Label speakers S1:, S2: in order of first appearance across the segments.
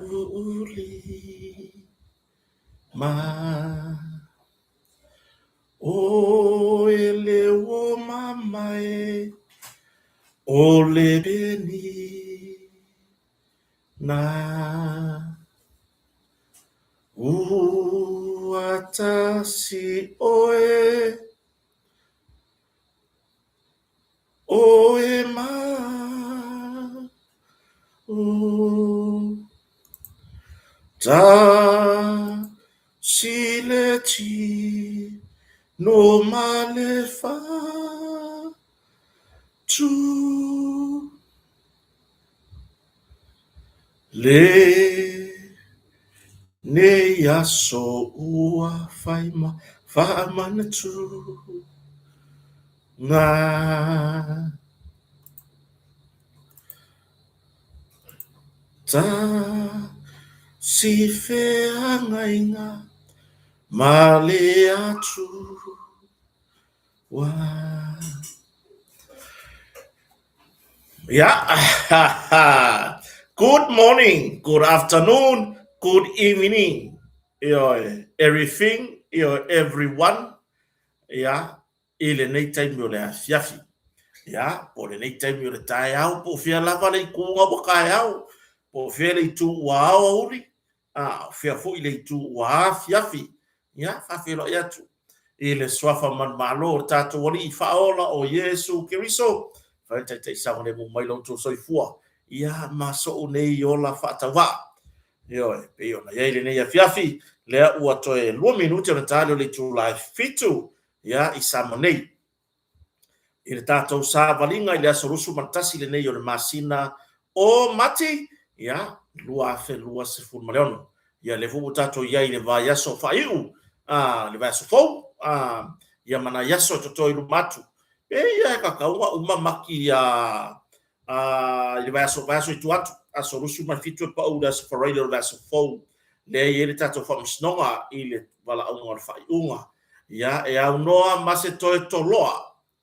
S1: Ulima O e le o mama e o le peni na Ua tasi oe Oe ma o Ta si le tino ma le fa tu Le nei aso ua fai ma faamanatu Ngā Ta si feagaiga ma le Atua. Yeah. Good morning, good afternoon, good evening. Ioe, everything, ioe, everyone. Yeah. I lenei taimi o le afiafi, ia, po o lenei taimi o le taeao, po o fea lava le ituga ua taeao, po o fea le itu ua aoauli, a o fea foi le itu ua afiafi, ia, faafeiloai atu i le Suafa manumalo o le tatou Alii Faaola o Iesu Keriso, fai le taitai saogalemu mai lo outou soifua, ia, ma sou nei ola faatauvaa. Ioe, pei ona i ai lenei afiafi, lea ua toe 2 minute ona ta lea o le itula e 7, ia, i Samoa nei. I le tatou savaliga i le aso 21 lenei o le masina o Mati, ia, 2026. Ia, lea foi ua tatou i ai i le vaiaso faaiu, a, le vaiaso fou, a, ia ma nai aso e totoe i luma atu. E ia e tatau ona uma Mati a, i le vaiaso, vaiaso i tua atu, aso 27 e pau i le aso Faraile o le vaiaso fou, lea e i ai le tatou faamasinoga i le valaauga o le faaiuga. Ia, e aunoa ma se toe toloa,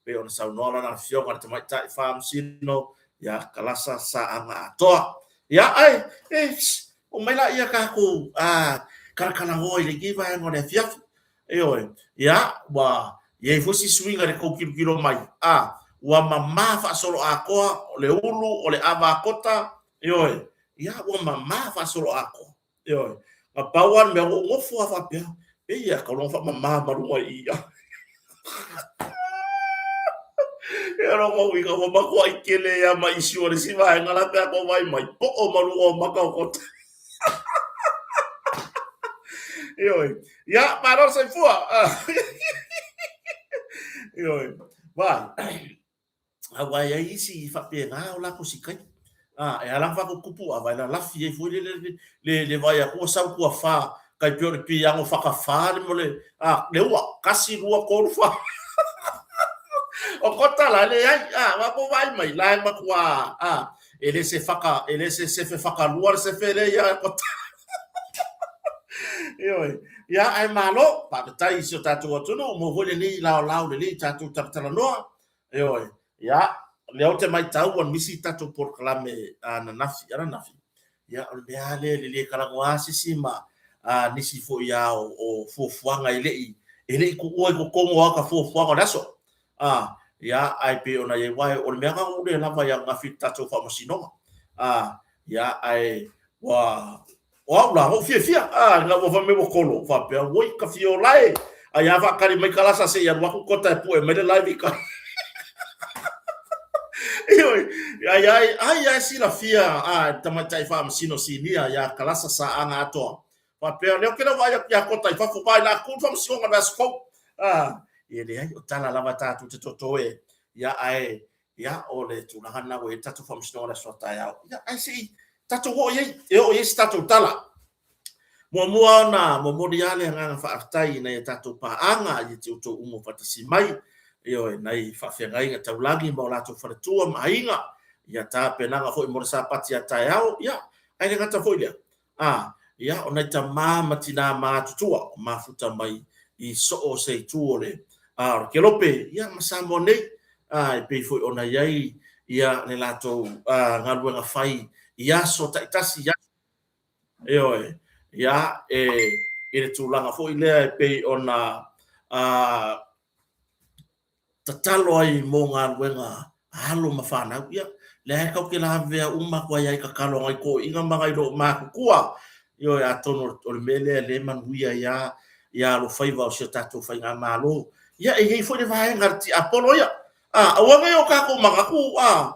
S1: pei ona saunoa lana afioga i le Tamaitai Faamasino ia Kalasa Saaga Atoa. Ia, ae, e, omai laia tatou kalakalanoa i lenei vaega o le afiafi. Ioe, ia, ua i ai foi si suiga i le tou tilotilo mai, a, ua mama faasoloatoa o le ulu, o le ava a kota, ioe, ia, ua mama faasoloatoa, ioe. Na pau lava le mea, ua ou nofo lava faapea, pei e tatau ona faamama ma luga i i. Ia lona uiga ua matuai tele lava ma issue a le isi vaega la pe a tou vaai mai, poo ma luga o maka o kota. Ioe. Ia, malo le soifua. Ioe. Vai. Aua e i ai isi i faapena o latou sikaini. A, e ala ona fatou tupu a vai la lafi ai foi le le le le vai atu ua sau tua fa tai pei o le piano fakafa le mo le a le ua kasi lua tolu fa. O kota la leai a wa ko vai mai la e matua a E le se whaka, e le se sefe whakalua le sefe lea ia kota. Ioe. Ia, ae malo, faafetai i si o tatou atunuu, maua foi lenei laolao lelei i tatou talatalanoa. Ioe. Ia, lea ou te matau ua misi tatou polokalame ananafi, ananafi. Ia, o le mea lava lea e le talanoa lava se isi ma nisi foi lava o fuafuaga e le i, e le i tuua i totonu o ata fuafuaga o le aso. A, ia, ae pei ona i ai, aua o le mea lena ua le lava i ananafi i le tatou faamasinoga. A, ia, ae ua, o au la, ua ou fiafia, a, ina ua fai mai ua kolo, faapea, oi, ka fiola e, ai a faatali mai Kalasa se i alu atu Kota e pue mai le live i kai. Ioe, ai ai, ai ai silafia a le tamaitai faamasino sinia ia Kalasa Saaga Atoa, Faapea, lea ou te le vaai atu ia Kota i fafo, vaai la tu le faamasinoga i le vaiaso fou. Ah, ia leai, o tala lava tatou te toto e. Ia, ae, ia, o le tulaga lena ua i ai le tatou faamasinoga i le aso a taeao. Ia, ae se i tatou oo i ai, e oo i ai se tatou tala. Muamua ona momoli lava le agaga faafetai i nai a tatou paaga i te outou uma faatasi mai, ioe, nai faafeagaiga taulagi ma o latou faletua ma aiga, ia tapenaga foi mo le Sapati a taeao, ia, ae le gata foi i lea, A, ia, o nai tamā ma tinā matutua o mafuta mai i so o se itu o le, a, o le Kelope, ia, ma Samoa nei, a, e pei foi ona i ai, ia, le latou, a, galuega fai i aso taitasi, i aso. Ioe, ia, e, i le tulaga foi lea e pei ona tatalo ai mo galuega a alo ma fanau, ia, lea e kau ke lavevea uma atu ai ai tatalo a nai toeaiina ma nai loomatutua. Ioe, atonu o le mea lea lea e manuia ai lava ia alofaiva o si o tatou faigamalo. Ia, e i ai foi le vaega a le tiapolo ia. A, aua ne i o tatou manatu, a,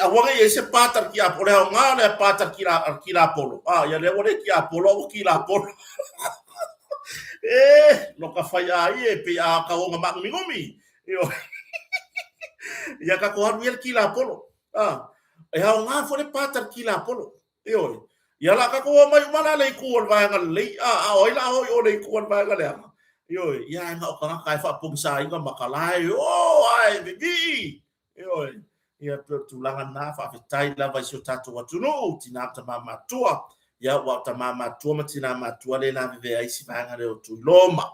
S1: aua ne i i ai se pata a le tiapolo, o le aoga o le pata a le kilapolo, a, ia lea ua le tiapolo a ua kilapolo. E, no ka fai a ie, pei a tau ona maanuminumi. Ioe. Ia tatou alu ia le kilapolo. A, e aoga foi le pata a le kilapolo. Ioe. Ia la tatou omai uma la le itu o le vaega lelei, a, a o ai la o i o le itu o le vaega leaga. Ioe. Ia na o tagata e faapogisaina ma ka la e o ae vivii. Ioe. Ia pei o le tulaga lena, faafetai lava i si o tatou atunuu, tina ma tama matutua. Ia ua o tama matutua ma tina matutua le lavevea ai si vaega lea o Tuiloma.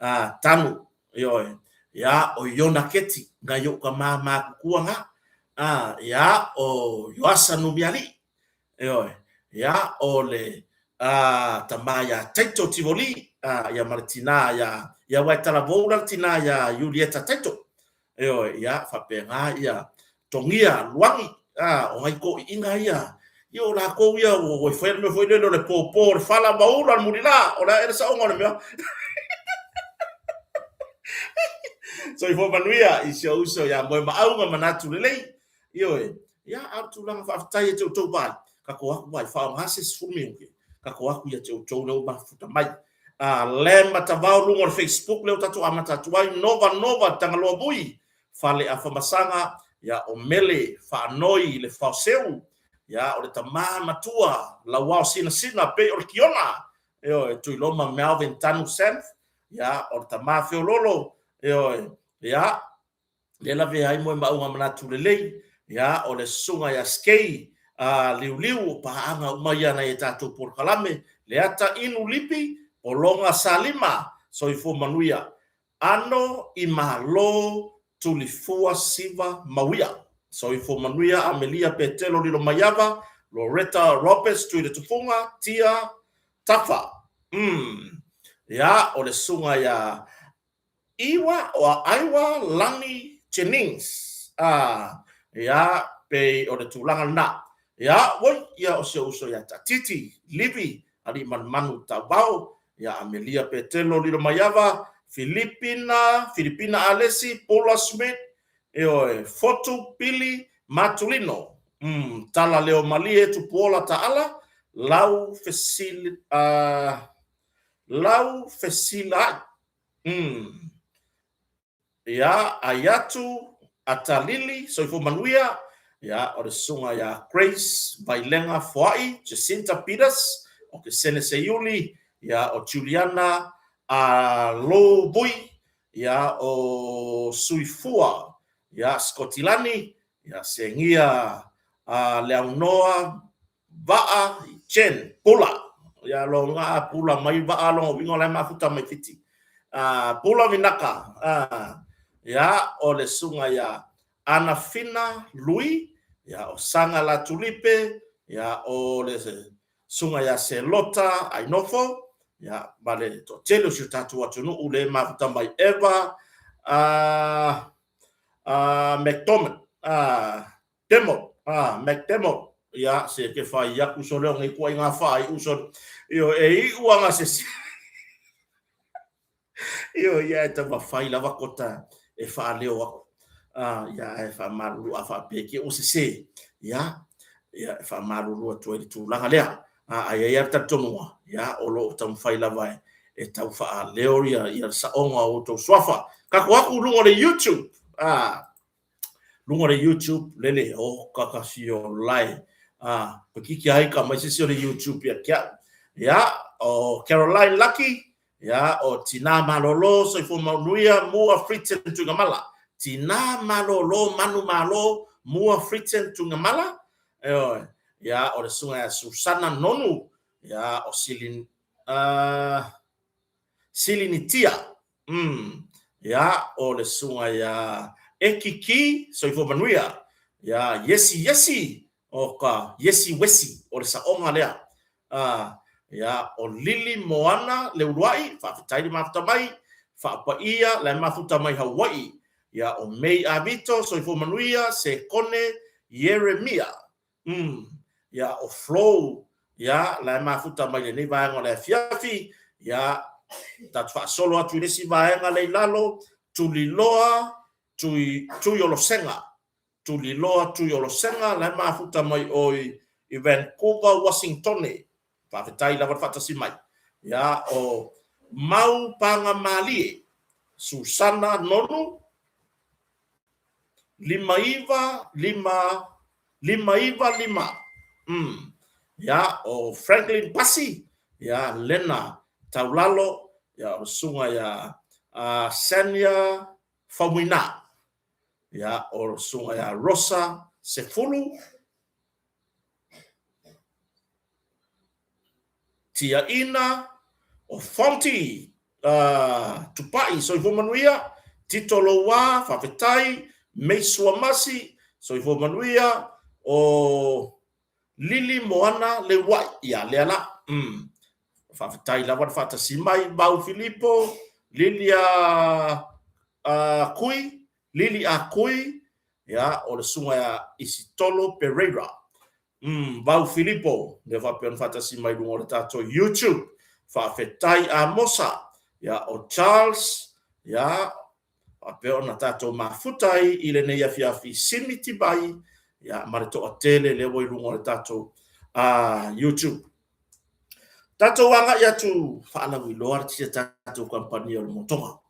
S1: A, Tanu, ioe. Ia, o Iona Keti, nai ou tama matutua na. A, ia, o Ioasa Numialii. Ioe. Ia, o le a, tama ia Taito Tivoli, a, ia ma le tina ia, ia aua e talavou la le tina ia Iulieta Taito. Ioe, ia, faapena ia Togia Luagi, a, o nai toeaiina ia, ia o latou ia ua e faia le mea foi lele o le pōpō o le fala ma ula le mulila, o le a ea le saoga o le mea? Soifua manuia i si ou uso ia Moemaauga Manatu Lelei. Ioe, ia, a o le tulaga faafetai ia te outou vaai, tatou atu ai, faaaoga se 10 minute, tatou atu ia te outou lea ua mafuta mai. A, le matavao luga o le Facebook lea ua tatou amata atu ai, Nova Nova Tagaloa Vui, Fale Afamasaga, ia, o Mele Faanoi le Faoseu, ia, o le tama matua, Lauao Sinasina pei o le Kiona, ioe, Tuiloma Melvin Tanu Sanf, ia, o le tama Feololo, ioe, ia, lea lavea ai Moemauga Manatu Lelei, ia, o le susuga ia Skei a Liuliu, o paaga uma ia nai a tatou polokalame, Leata Inu Lipi, Pologa Salima, Soifua Manuia, Ano i Malo Tulifua Siva Mauia, Soifua Manuia Amelia Petelo Lilomaiava, Loretta Roberts Tuiletufuga, Tia Tafa, umm, ia, o le susuga ia Iwa o Aiwa Lani Jennings, a, ia, pei o le tulaga lena. Ia, oi, ia, o si ou uso ia Taatiti, Livi, Aliimanumanu Tauvao, ia, Amelia Petelo Lilomaiava, Filipina, Filipina Alesi, Paula Smith, ioe, Fotu Pili Matulino, umm, Tala Leo Malie Tupuola Taala, Lau Fesili, a, Lau Fesilai, Umm. Ia, Aiatu, Atalili, Soifua Manuia, ia, o le susuga ia Grace Vailega Foai, Jacinta Peters, o Kesene Seiuli, ia, o Juliana a Lou Vui, ia, o Suifua, ia, Sikotilani, ia, Segia a Leaunoa Vaa, Jen, Pula. Ia lo nga pula mai vaa longa uiga o la e mafuta mai Fiti. Pula Vinaka, ia, o le susuga ia Anafina Lui, ia, o Saga Latulipe, ia, o le susuga ia Selota Ainofo, ia, ma le toatele o si o tatou atunuu le mafuta mai Eva, McDormand, Demo, ah, Mac Demo, ia, se ke whai aku so leo ngei kua i ngā whai u so, io, e i ua ngā se Io, ia e tau whai lava kota e whaaleo aku. Ah, ia e whaamalulu a whaapeke o se se. Ia, ia e whaamalulu atu ai le tulaga lea. Ah, ai ai a le talitonuga, ia, o lo o taumafai lava e, e tau whaaleo ia, ia le saoga o outou suafa. Kako aku luga o le YouTube. Ah, luga o le YouTube lele o kakasi o lae a pakiki ai ka mai sisi o le YouTube ia kia ia o Caroline Lucky ia o Tina Malolo Soifua Manuia Mua Fritzen Tuigamala Tina Malolo Manu Malo Mua Fritzen Tuigamala ioe ia o le susuga ia Susana Nonu ia o Silin Silinitia Umm, ia, o le susuga ia Ekiki, soifua manuia, ia Iesi Iesi, o ka Iesi Wesi, o le saoga lea. A, Ia, o Lili Moana Leulua'i, faafetai le mafuta mai, Faapaia la e mafuta mai Haua'i. Ia, o May Avito, soifua manuia, Sekone Ieremia. Umm. Ia, o Flo, ia, la e mafuta mai lenei vaega o le afiafi. Ia, tatou faasolo atu i le isi vaega lea i lalo, Tuliloa Tui, Tuiolosega. Tuliloa Tuiolosega, la e mafuta mai oi i Vancouver, Uasingitone. Faafetai lava le faatasi mai. Ia, o Mau Pagamalie, Susana Nonu, 59 5 595. Mm. Ia, o Franklin Pasi, ia, Lena Taulalo, ia, o le susuga ia uh, Sania Faumuina, ia, o le susuga ia Rosa Sefulu, Tiaina, o Fonti, uh, Tupai, soifua manuia, Tito Louā, faafetai, May Suamasi, soifua manuia, o Lili Moana Leua'i, ia lea la, mm. Faafetai lava le faatasi mai, Mau Filipo, Lilia uh, Kui, Lili A Kui, ia, o le susuga ia Isitolo Pereira. Umm, Vau Filipo, lea faapea ona faatasi mai luga o le tatou YouTube. Faafetai Amosa, ia, o Charles, ia, faapea ona tatou mafuta ai i lenei afiafi Simi Tibai, ia, ma le toatele lea ua i luga o le tatou uh, YouTube. Tatou agai atu faalauiloa si a tatou kamupani o le Motoga.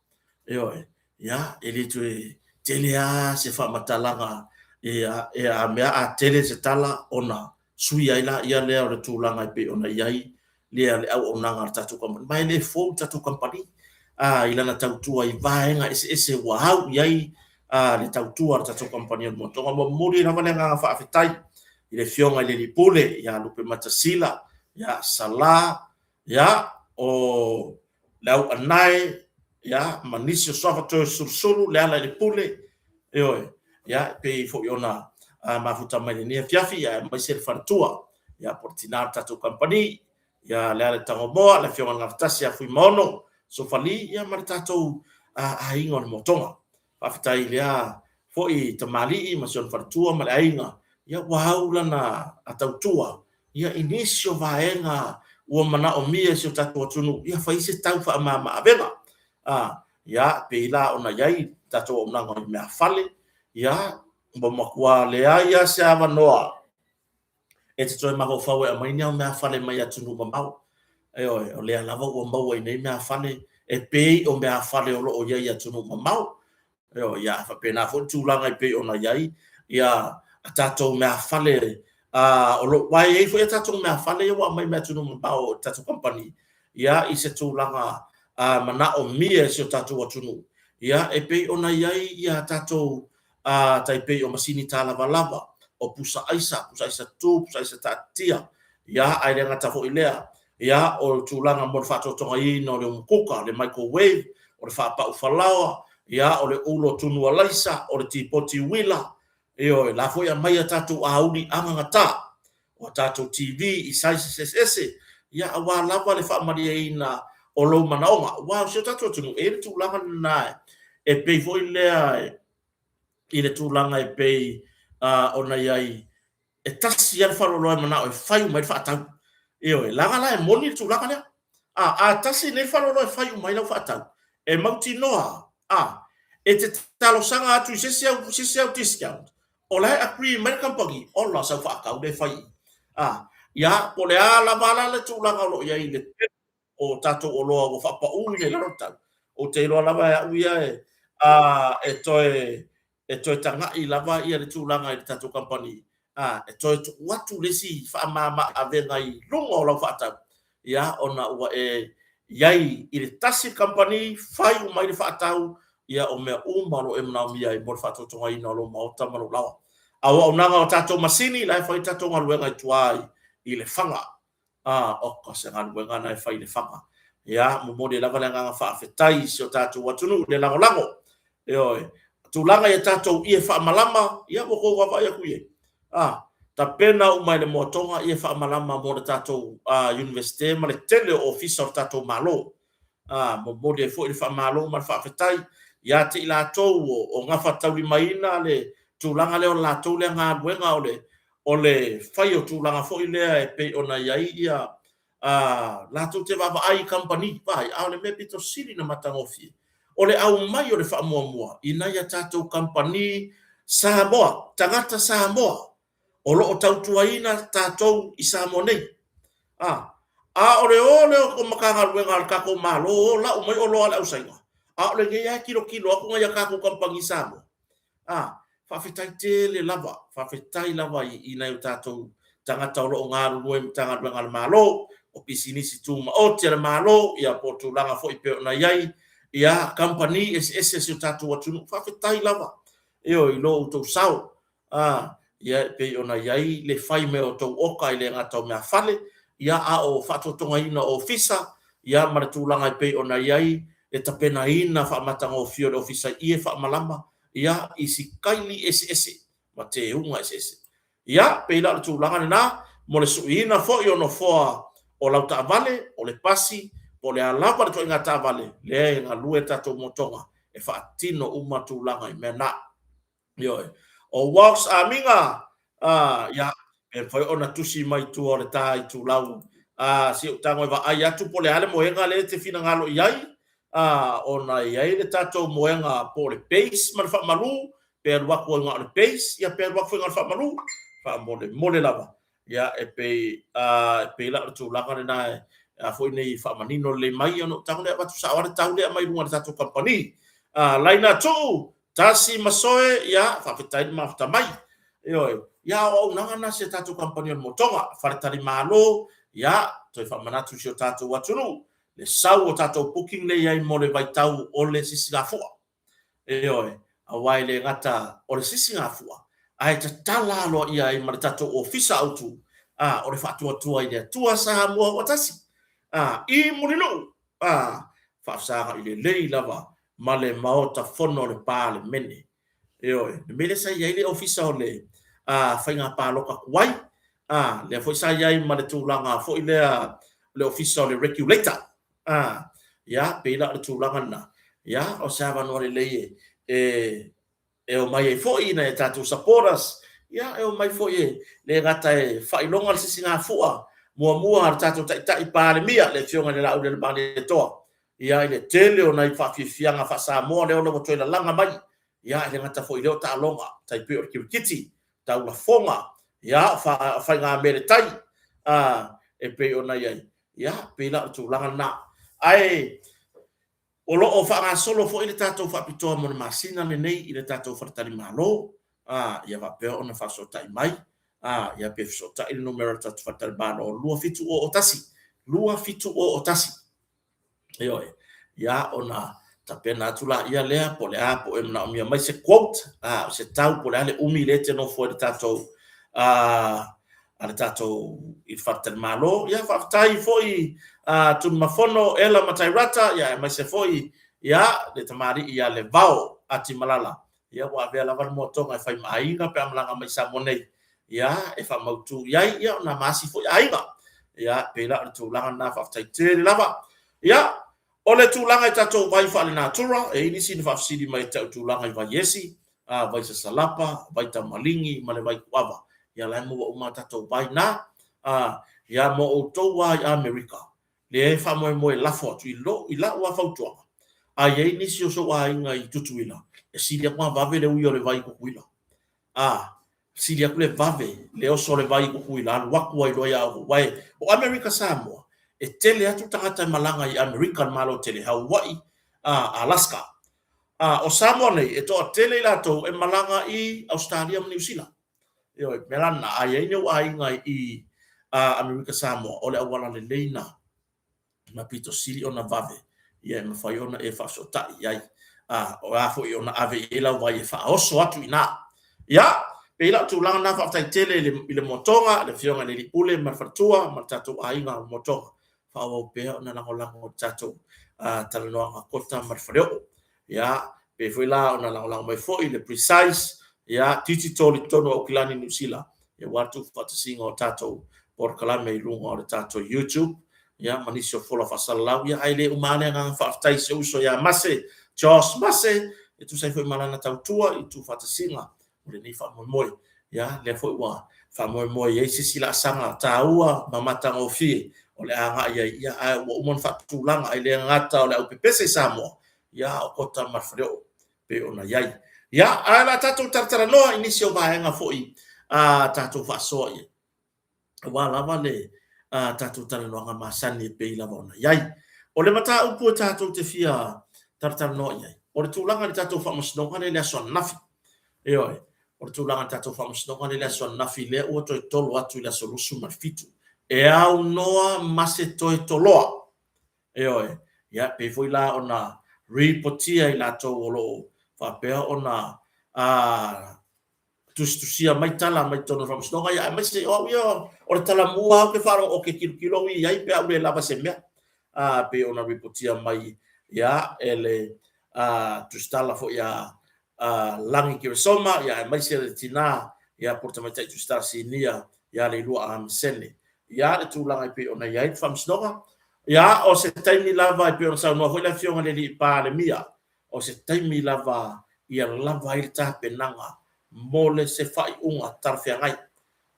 S1: Ioe, ia, e le toe tele lava se faamatalaga e a mea a tele se tala ona sui ai laia lea o le tulaga e pei ona i ai lea le auaunaga a le tatou kamupani. Ma e le fou le tatou kamupani i lana tautua i vaega eseese ua au i ai le tautua a le tatou kamupani o le Motoga. Momoli lava le agaga faafetai i le Afioga i le Alii Pule ia Lupematasila, ia Sala, ia, o le Auanae, ia, ma nisi o suafa Toeolesulusulu, Lealailepule, ioe, ia, e pei foi ona mafuta mai lenei afiafi, ia, aemaise le faletua, ia, po o le tina o le tatou kamupani, ia, Lealaitagomoa, le Afioga i le Gafatasi ia Fuimaono, Sofali, ia, ma le tatou aiga o le Motoga. Faafetai i lea foi tamalii ma si ona faletua ma le aiga, ia ua au lana tautua ia i nisi o vaega ua manaomia e si o tatou atunuu, ia fai se tau faamama-avega. A, ia, pei la ona i ai tatou auaunaga i meafale, ia, ua matua leai lava se avanoa e te toe mafaufau e aumai ni au meafale mai atunuu mamao. Ioe, o lea lava ua maua i nei meafale e pei o meafale o lo o i ai i atunuu mamao. Ioe, ia faapena foi le tulaga e pei ona i ai ia a tatou meafale a o lo o i ai foi a tatou meafale ia ua aumai mai atunuu mamao o tatou kamupani ia i se tulaga a manaomia e si o tatou atunuu ia e pei ona i ai ia tatou ā, tai pei o masini tālavalava, o pusa aisa, pusa aisa tū, pusa aisa taatitia, ia, ae le gata foi lea, ia, o le tulaga mo le faatotogaina o le umukuka, le microwave, o le faapau falaoa, ia, o le ulo tunu alaisa, o le tipoti uila, ioe, la foi e aumai a tatou auli agagata, o a tatou TV i sizes eseese, ia, aua lava le faamalieina o lou manaoga. Aua o si o tatou atunuu, e i ai le tulaga lena e pei foi lea i le tulaga e pei ona i ai, e tasi lava le faaloloa e manao e fai uma ai le faatau. Ioe, leaga la e moni le tulaga lea. A, a tasi nei le faaloloa e fai uma ai lau faatau, e mautinoa, a, e te talosaga atu i se isi au, se isi au discount, o la e agree mai le kamupani, ola sau faatau lea e fai i i. A, ia, po o le a lava la le tulaga o lo o i ai i le o tatou oloa ua faapau i lalo le tau, ou te iloa lava e au ia e, a, e toe, e toe taga'i lava ia le tulaga i le tatou kamupani, a, e toe tuu atu le isi faamama-avega i luga o lau faatau, ia, ona ua e i ai i le tasi le kamupani, fai uma ai le faatau, ia, o mea uma o lo o e manaomia ai mo le faatotogaina o lou maota ma lou laoa. A o auaunaga o tatou masini, la e fai le tatou galuega i tua i Lefaga. A, oka se galuega na e fai i Lefaga. Ia, momoli ai lava le agaga faafetai i si o tatou atunuu i le lagolago. Ioe. Tulaga i a tatou ie faamalama, ia ua tou vaavaai atu i ai. A, Tapena uma e le Moatoga ia faamalama mo le tatou Iunivesite ma le tele o Ofisa o le tatou Malo. Momoli ai foi le faamalo ma le faafetai ia te i latou o gafataulimaina le tulaga lea o le latou lea galuega o le fai o tulaga foi lea e pei ona i ai ia latou te vaavaai i kamupani. Vaai, a o le mea pito sili ona matagofie, o le aumai o le faamuamua i nai a tatou kamupani Samoa, tagata Samoa o lo o tautuaina tatou i Samoa nei. A, a o le o lea o Matagaluega a le tatou Malo o lau mai oloa a le au Saina, a o lenei lava e tilotilo atu nai a tatou kamupani Samoa. A, faafetai tele lava, faafetai lava i nai o tatou tagata o lo o galulue i Matagaluega a le Malo, o pisinisi tumaoti a le Malo, ia po o tulaga foi pei ona i ai ia kamupani eseese a si o tatou atunuu. Faafetai lava, ioe, i lo outou sao. A, ia e pei ona i ai le fai mai o tou oka e le gata o meafale, ia a o faatotogaina o ofisa, ia ma le tulaga e pei ona i ai le tapenaina faamatagofie o le ofisa i e faamalama, ia i sikaili eseese ma teuga eseese. Ia, pei la o le tulaga lena mo le suiina foi o nofoa o lau taavale, o le pasi, po o le a lava le ituaiga taavale, lea e galue le tatou motoga e faatino uma tulaga i mea na. Ioe. O Walks Amiga, ia, e mafai ona tusi mai tua o le ta itulau si ou tago e vaai atu po o le a le moega lea e te finagalo i ai, ona e i ai le tatou moega po o le base ma le faamalu, pe alu atu ai na o le base, ia pe alu atu foi na o le faamalu, faamolemole lava. Ia, e pei, e pei la o le tulaga lena e a foi nei faamanino lelei mai, ona ou tago lea avatu sao lava le tau lea mai luga i le tatou kamupani. Laina Tuu, Tasi ma Soe, ia, faafetai le mafuta mai. Ioe, ia, o auaunaga na a si a tatou kamupani o le Motoga, Faletalimalo, ia, toe faamanatu i si o tatou atunuu, le sau o tatou booking lea e i ai mo le vaitau o le sisigafua. Ioe, aua e le gata o le sisigafua, ae tatala aloaia ai ma le tatou Ofisa Autu, a, o le Faatuatua i le Atua Samoa ua Tasi, a, i Mulinuu, a, faafesagai lelei lava ma le Maota Fono o le Palemene. Ioe, le mea lea sa i ai le Ofisa o le Faiga Palota tuai, a, lea foi sa i ai ma le tulaga foi lea o le Ofisa o le Regulator, a, ia, pei la o le tulaga lena, ia, o se avanoa lelei e e omai ai foi nai a tatou supporters, ia, e omai foi e le gata e faailoga le sisigafua muamua a le tatou Taitai Palemia, le Afioga i le Laaulialemalietoa, ia, i le tele o nai faafiafiaga faa-Samoa lea ua toe lalaga mai, ia, e le gata foi i lea o taaloga, tai pei o le kirikiti, taulafoga, ia, o faigamea le tai, a, e pei ona i ai, ia, pei la o le tulaga lena. Ae o lo o faagasolo foi le tatou faapitoa mo le masina lenei i le tatou faletalimalo, a, ia faapea ona faafesootai mai, a, ia pe fesootai le numera o le tatou faletalimalo 2701, 2701. Ioe, ia ona tapena atu laia lea po o le a, po o e manaomia mai se quote, a, o se tau po o le a le umi lea e te nofo ai i le tatou a, a le tatou i le faletalimalo. Ia faafetai foi a Tunumafono Ela Matairata, ia aemaise foi ia le tamalii ia Levao Atimalala. Ia ua avea lava le moatoga e fai ma aiga pe a malaga mai i Samoa nei, ia e faamautu i ai, ia ona maasi foi aiga. Ia pei la o le tulaga lena, faafetai tele lava. Ia o le tulaga i tatou vai faalenatura, e i ai nisi na faafesili mai ia te au i tulaga i vai esi, a vai sasalapa, vai tamaligi ma le vai kuava. Ia la e maua uma a tatou vai na. A ia mo outou lava i Amerika, lea e faamoemoe lafo atu i lou, i lau lava fautuaga, a i ai nisi o sou aiga i Tutuila, e sili atu ona vave le ui o le vai i Tutuila. A, sili atu le vave le oso o le vai i Tutuila, alu atu ai loa ia outou. Aua o Amerika Samoa, e tele atu tagata e malaga i Amerika i le Malo tele, Hawaii, a, Alaska. A, o Samoa nei, e toatele i latou e malaga i Ausetalia ma Niu Sila. Ioe, mea la lena, a i ai ni ou aiga i Amerika Samoa, o le auala lelei lena, ma pito sili ona vave, ia e mafai ona e faafesootai i ai, a, o a foi ona ave i ai lau vai e faaoso atu i ina. Ia, pei la o tulaga na, faafetai tele i le, i le Moatoga, le Afioga i le Alii Pule ma le Faletua ma le tatou aiga o Moatoga, faaauau pea ona lagolago i le tatou talanoaga kota ma le faleoo. Ia, pei foi la ona lagolago mai foi le Precise, ia, Digital i totonu o Aukilani, Niu Sila. Aua le tuufaatasiga o tatou polokalame i luga o le tatou YouTube, ia, ma nisi o fola faasalalau, ia, ae le uma lava le agaga faafetai i si ou uso ia Mase, Josh Mase, e tusa ai foi ma lana tautua i le tuufaatasiga o lenei faamoemoe. Ia, lea foi ua faamoemoe i ai se isi laasaga taua ma matagofie o le a agai ai, ia, ae ua uma ona faatulaga, e le gata o le aupepese i Samoa, ia, a o Kota ma le Faleoo pei ona i ai. Ia, ae o le a tatou talatalanoa i nisi o vaega foi a tatou faasoa i ai, aua lava le tatou talanoaga masani e pei lava ona i ai. O le mataupu e tatou te fia talatalanoa i ai, o le tulaga i le tatou faamasinoga lea i le aso ananafi. Ioe, o le tulaga i le tatou faamasinoga lea i le aso ananafi lea ua toe tolo atu i le aso 27, e aunoa ma se toe toloa. Ioe, ia pei foi la ona ripotia i latou o lo o faapea ona tusitusia mai tala mai totonu o le faamasinoga, ia aemaise o au ia o le talamua lava ou te faalogo ou te tilotilo au i ai pe a ua le lava se mea. Pei ona ripotia mai ia e le tusitala foi a Lagi Keresoma, ia aemaise le tina ia po o le tamaitai tusitala sinia ia Leilua Amesene. Ia le tulaga e pei ona i ai le faamasinoga, ia o se taimi lava e pei ona saunoa foi le Afioga i le Alii Palemia, o se taimi lava ia lava ai le tapenaga mo le se faaiuga talafeagai,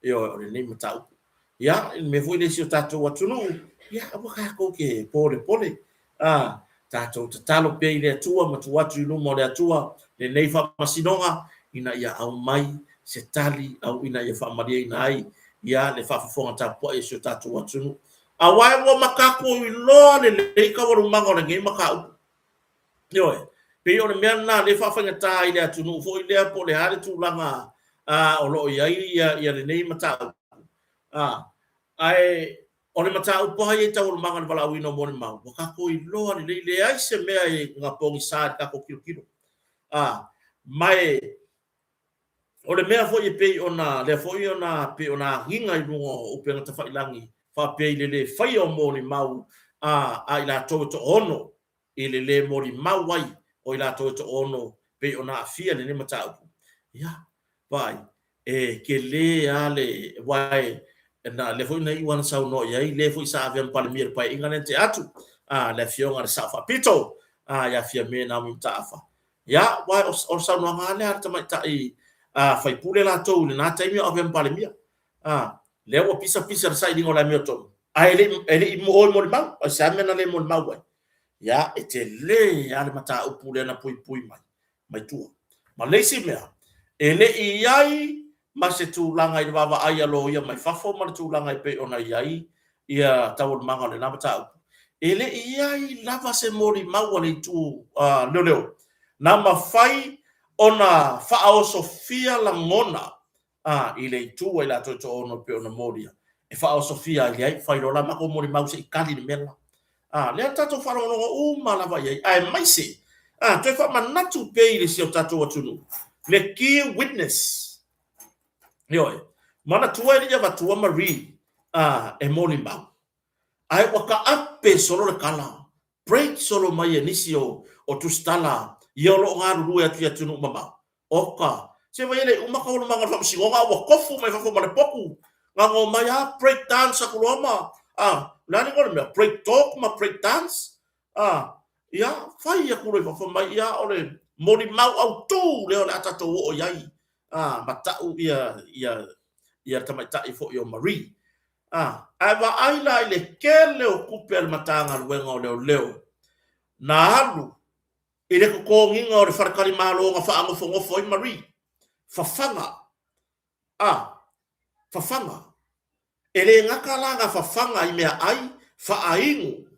S1: ioe, o lenei mataupu. Ia, i le mea foi lea i si o tatou atunuu, ia aua tatou te polepole, a, tatou tatalo pea i le Atua ma tuu atu i luma o le Atua lenei faamasinoga ina ia aumai se tali au ina ia faamalieina ai ia le faafofoga tapuai a si o tatou atunuu. Aua ua matatou iloa lelei taualumaga o lenei mataupu. Ioe, pei o le mea lena lea e faafaigata ai i le atunuu foi lea po o le a le tulaga o lo o i ai ia lenei mataupu. Ae o le mataupu lava ia i taualumaga o le valaauina o molimau, ua tatou iloa lelei, leai se mea e pogisa i le tatou tilotilo. Ma e o le mea foi e pei ona lea foi ona pei ona agiga i luga o upega tafailagi faapea i le le faia o molimau a i latou e toaono i le le molimau ai o i latou e toaono pei ona aafia lenei mataupu. Ia, vaai, e tele lava le, aua e, na, lea foi na iu lava ina saunoa i ai le foi sa avea ma Palemia i le Paeaiga lea na tea atu, a, le Afioga i le Sao Faapito, a, ia Fiame Naomi Mataafa. Ia, aua o, o le saunoaga lava lea a le tamaitai a, faipule latou i lena taimi a o avea ma Palemia. A, lea ua pisa pisa le sailiga o le amiotonu, ae le i, e le i o e molimau. Aisea le mea na le molimau ai? Ia, e tele lava le mataupu lea na puipui mai, mai tua. Ma le isi mea, e le i i ai ma se tulaga i le vaavaai a loia mai fafo ma le tulaga e pei ona i ai ia taualumaga o lena mataupu. E le i i ai lava se molimau a le itu leoleo na mafai ona faaosofia lagona a, i le itu a i latou e toaono e pei ona molia, e faaosofia ai ai, fai loa la matou molimau se i tali le mea lela. A, lea na tatou faalogologo uma lava i ai, aemaise, a, toe faamanatu pea i si o tatou atunuu, le key witness. Ioe, manatua e le i avatua Marie, a, e molimau, ae ua taape solo le tala, break solo mai e nisi o, o tusitala ia o lo o galulue atu i atunuu mamao. Oka, se vai e le i uma taualumaga o le faamasinoga a ua tofu mai fafo ma le potu. Gago mai a break dance atu loa ma, a, o le a le igoa o le mea? Break talk ma break dance? A, ia, fai atu loa i fafo mai, ia, o le molimau autu lea o le a tatou oo i ai, a, ma tau ia, ia, ia le tamaitai foi o Marie. A, ae vaai la i le tele o tupe a le Matagaluega o Leoleo na alu i le totogiina o le faletalimalo na faanofonofo ai Marie. Fafaga. A, fafaga. E le gata la na fafaga i meaai faainu.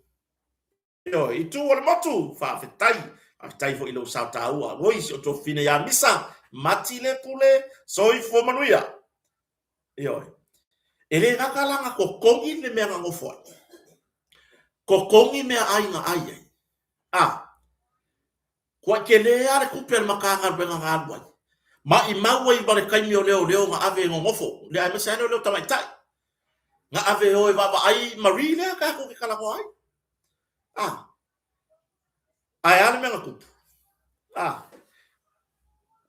S1: Ioe, i tu o le motu, faafetai. Faafetai foi i lou sao taua. Oi, si ou tuafafine ia Misa, mati le pule, soifua manuia. Ioe. E le gata la na totogi le mea na nofo ai. Totogi meaai na ai ai. A, kua tele lava le tupe a le Matagaluega na alu ai. Maimau ai ma le taimi o leoleo na ave e nonofo, lea aemaise lava leoleo tamaitai, na ave e o e vaavaai Marie lea tatou te talanoa ai. A, ae a le mea na tupu? A,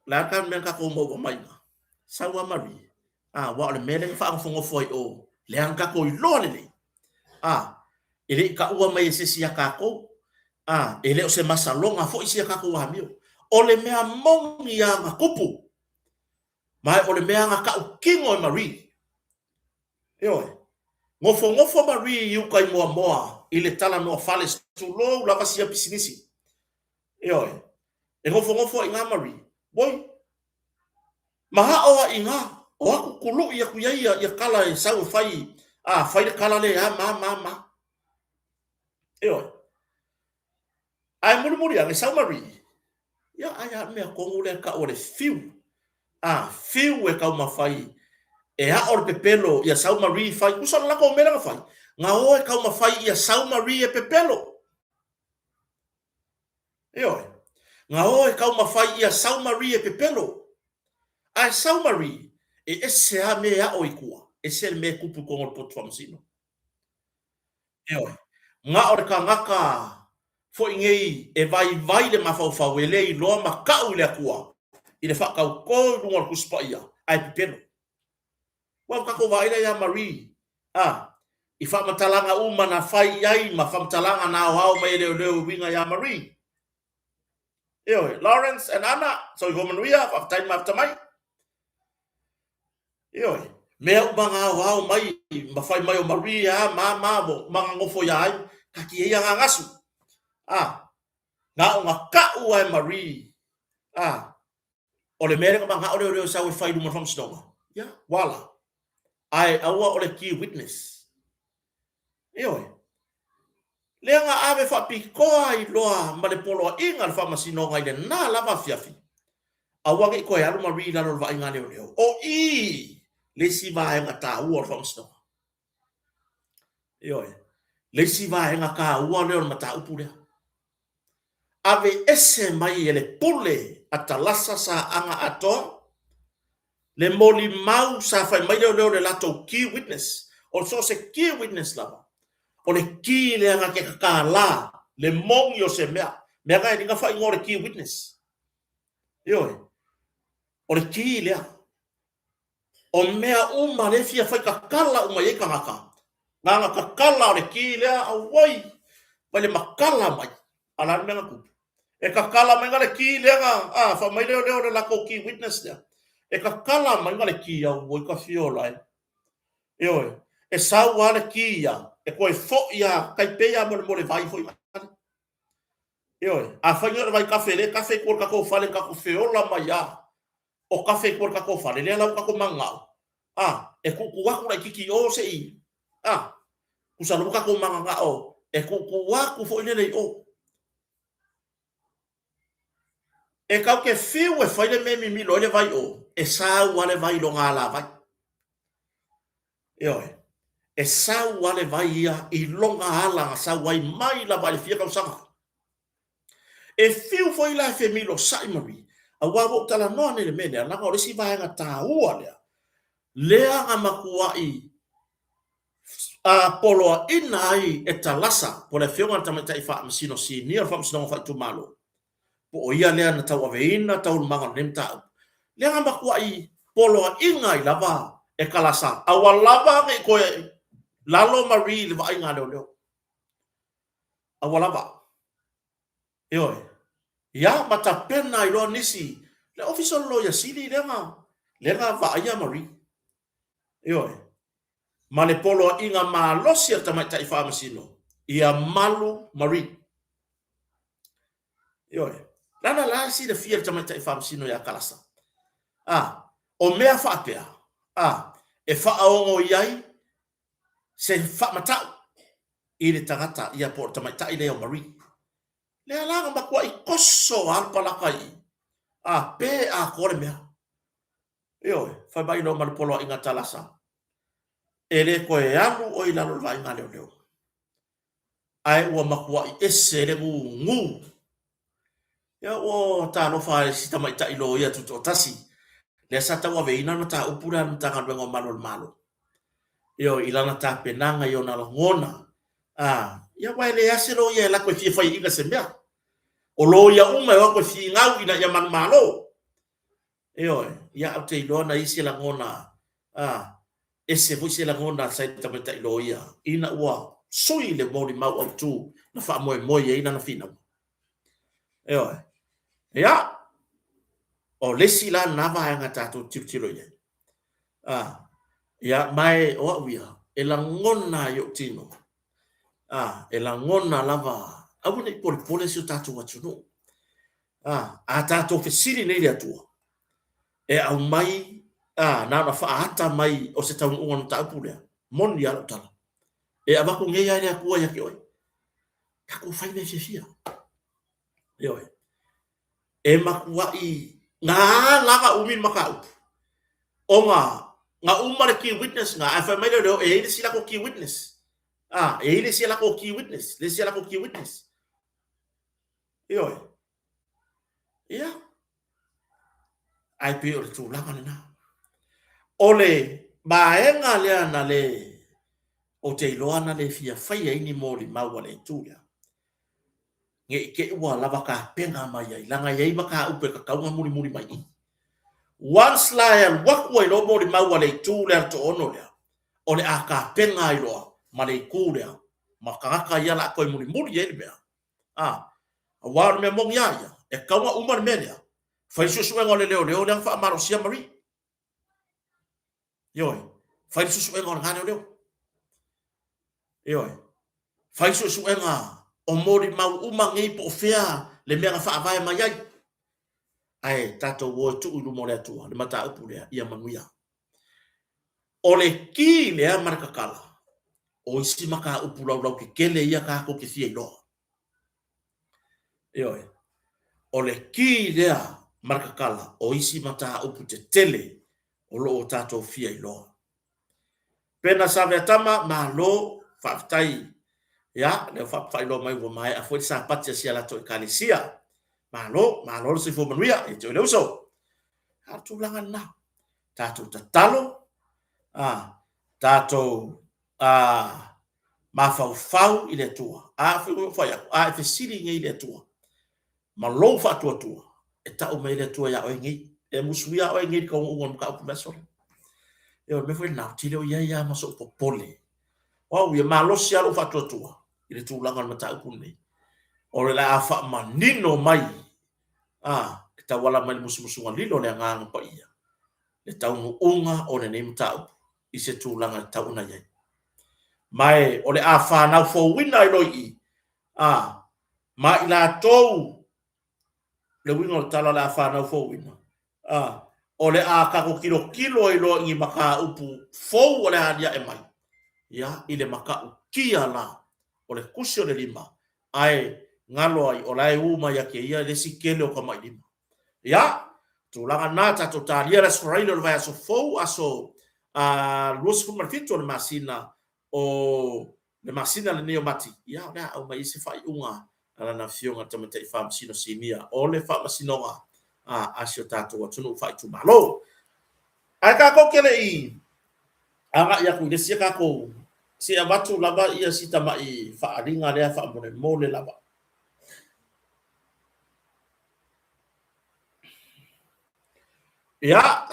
S1: o le a le mea na tatou maua mai i ina? Sau lava Marie. A, aua o le mea lea na faagofogofoa ai o, lea na tatou iloa lelei. A, e le i taua mai e se isi ia tatou. A, e le o se masaloga foi sia tatou amio. O le mea moni lava na tupu, ma o le mea na tautino e Marie. Ioe. Nofonofo Marie i uka i Moamoa i le talanoa fale, tulou lava sia pisinisi. Ioe. E nofonofo ai i ina Marie. Oi, Maha'o a i na, o aku kulu'i aku ia ia ia kala e sau e fai, a fai le kala le a ma ma ma. Ioe. Ae mulimuli ane sau Marie, ia ai a mea tonu lea ta'u o le fiu. A, fiu e taumafai e a'o le pepelo ia sau Marie fai, tusa o le latou mea lea na fai, na o e taumafai ia sau Marie e pepelo. Ioe. Na o e taumafai ia sau Marie e pepelo. Ae sau Marie, e ese lava mea e a'o i tua, ese le mea e tupu i totonu o le potu faamasino. Ioe. Na o le tagata foi nei e vaivai le mafaufau e le iloa ma ta'u i le Atua i le faatautō i luga o le Tusi Paia, ae pepelo. Ua o tatou vaai lea ia Marie, a, i faamatalaga uma na fai i ai ma faamatalaga na aoao mai e leoleo e uiga ia Marie. Ioe, Lawrence and Anna, soifua manuia, faafetai le mafuta mai. Ioe, mea uma na aoao mai ma fai mai o Marie a ma ma ma na nofo ia ai, taatia ia gagasu. A, na o na ta'u a e Marie, a, O le mea lea na mana'o leoleo e sau e fai i luma o le faamasinoga, ia, ua ala. Ae aua o le key witness. Ioe. Lea na ave faapitoa ai loa ma le poloaiga a le faamasinoga i lena lava afiafi, aua ne i toe alu Marie i lalo o le vaaiga a leoleo. O i le isi vaega taua o le faamasinoga. Ioe. Le isi vaega taua lea o le mataupu lea. Aveese mai e le pule a Talasa Saaga Atoa le molimau sa fai mai leoleo le latou key witness. O so o se key witness lava, o le key lea na te tatala le moni o se mea. Mea na e liga faaigoa o le key witness. Ioe. O le key lea. O mea uma lea e fia fai tatala uma i ai tagata, na ona tatala o le ki lea, auoi, mai le matala mai. A o le a le mea na tupu? E tatala mai na le ki lea na, a, fai mai lea o le latou key witness lea. E tatala mai na le ki, auoi ka fiola e. Ioe, e sau lava le ki ia, e toe foi lava, tai pei lava mo le vai foi lale. Ioe, afai nei o le vaikafe, lea e kafe i tua o le tatou fale, tatou feola mai lava. O kafe i tua o le tatou fale, lea la ua tatou mananao, a, e tuutuu atu laitiiti i o se i, a, tusa loa ua tatou mananao e tuutuu atu foi lele i o. E tatou te fiu e fai le mea e mimilo ai le vai o, e sau lava le vai i lona alavai. Ioe. E sau lava le vai ia i lona ala na sau ai mai lava i le fia tausaga. E fiu foi la e femilosa'i Marie, auā ua ou talanoa nei i le mea lea, leaga o le isi vaega taua lea, lea na matua'i poloaiina ai e Talasa, po o le Afioga i le Tamaitai Faamasino Sinia o le Faamasinoga Faaitumalo, po o ia lea na tauaveina taualumaga o lenei mataupu, lea na matua'i poloaiina ai lava e Talasa, aua lava ne i toe lalo Marie i le vaaiga a leoleo. Aua lava. Ioe. Ia, ma tapena ai loa nisi, le Ofisa o le Loia Sili lea na, lea na vaaia Marie. Ioe. Ma le poloaiga malosi a le Tamaitai Faamasino, ia malu Marie. Ioe. Lana la e silafia le Tamaitai Faamasino ia Kalasa. A, o mea faapea, a, e faaogo i ai se faamata'u i le tagata ia po o le tamaitai lea o Marie. Lea la na matua'i toso lava le palaka i i, a pe atoa le mea. Ioe, fai mai loa ma le poloaiga Talasa, e le toe alu oe i lalo o le vaaiga a leoleo. Ae ua matua'i ese le gugū. Ia ua talofa i si tamaitai loia tutoatasi, lea sa tauaveina le mataupu lea a le Matagaluega o Malu o le Malo. Ioe, i lana tapenaga i ona lagona, a, ia aua e leai se loia e alu atu e fia faiaina se mea. O loia uma e o atu e finau ina ia manumalo. Ioe, ia ou te iloa na i ai se lagona. A, ese foi se lagona sa i le tamaitai loia ina ua sui le molimau autu na faamoemoe ai lana finauga. Ioe. Ia, o le isi la lena vaega tatou te tilotilo i ai. A, ia, ma e o au ia, e lagona i ou tino, a, e lagona lava, aua ne i polepole si o tatou atunuu. A, a tatou fesili nei i le Atua, e aumai, a, na ona faaata mai o se taunuuga o le mataupu lea, moni lava lau tala, e avatu nei lava e le Atua ia te oe. Tatou fai mea fiafia. Ioe. E matuai na ala ona umi le mataupu, ona na uma le key witness na, ae fai mai le leoleo, e i ai le isi latou key witness. A, e i ai le isi latou key witness, le isi latou key witness. Ioe. Ia. Ae pei o le tulaga lena. O le vaega lea na le, ou te iloa na le fia faia ai ni molimau a le itu lea, ne i te i ua lava tapena mai ai, leaga e i ai mataupu e tatau ona mulimuli mai i i. Once la e alu atu ai loa molimau a le itu lea a le toaono lea, o le a tapena ai loa ma le itu lea, ma tagata ia o le a toe mulimuli ai le mea. A, aua o le mea moni lava ia, e tatau ona uma le mea lea, fai le suesuega o le leoleo lea na faamalosia Marie. Ioe, fai le suesuega o lena leoleo. Ioe, fai le suesuega o molimau uma nei po o fea le mea na faavae mai ai. Ae tatou o e tuu i luma o le Atua le mataupu lea ia manuia. O le ki lea ma le tatala, o isi mataupu laulautetele ia tatou te fia iloa. Ioe. O le ki lea ma le tatala, o isi mataupu tetele o lo o tatou fia iloa. Pena Saveatama, malo, faafetai. Ia, lea ua faailoa mai ua maea foi le Sapati a si a latou Ekalesia. Malo, malo le soifua manuia, ia te oe le uso. A o le tulaga lena. Tatou tatalo, a, tatou a, mafaufau i le Atua. A foi ua fai atu, a e fesili nei i le Atua, ma lou faatuatua, e tau mai le Atua iā oe nei. E musuia oe nei i le taunuuga o le mataupu le aso lea. E o le mea foi lena, ou te le o i ai lava ma sou popole. O au ia, malosi lava lou faatuatua i le tulaga o le mataupu lenei. O le a faamanino mai, a, e tauala mai i le musumusuga lilo o le Agaga Paia, le taunuuga o lenei mataupu i se tulaga e tatau ona i ai. Ma e o le a fanau fouina ai loa i i, a, ma i latou, le uiga o le tala o le a fanau fouina, a, o le a tatou tilotilo ai loa i ni mataupu fou o le a aliae mai, ia, i le matautia la o le tusi o le lima, ae galo ai o la e u mai ia te ia le isi tele o tamailima. Ia, tulaga lena, tatou talia le Aso Faraile o le vaiaso fou, aso 27 o le masina o le masina lenei o Mati, ia o le a aumai ai se faaiuga a Lana Afioga i le Tamaitai Faamasino Sinia o le Faamasinoga a si o tatou atunuu faaitumalo. Ae tatou te le i agai atu i le isi a tatou, se i avatu lava ia si tamai faaaliga lea faamolemole lava. Ia,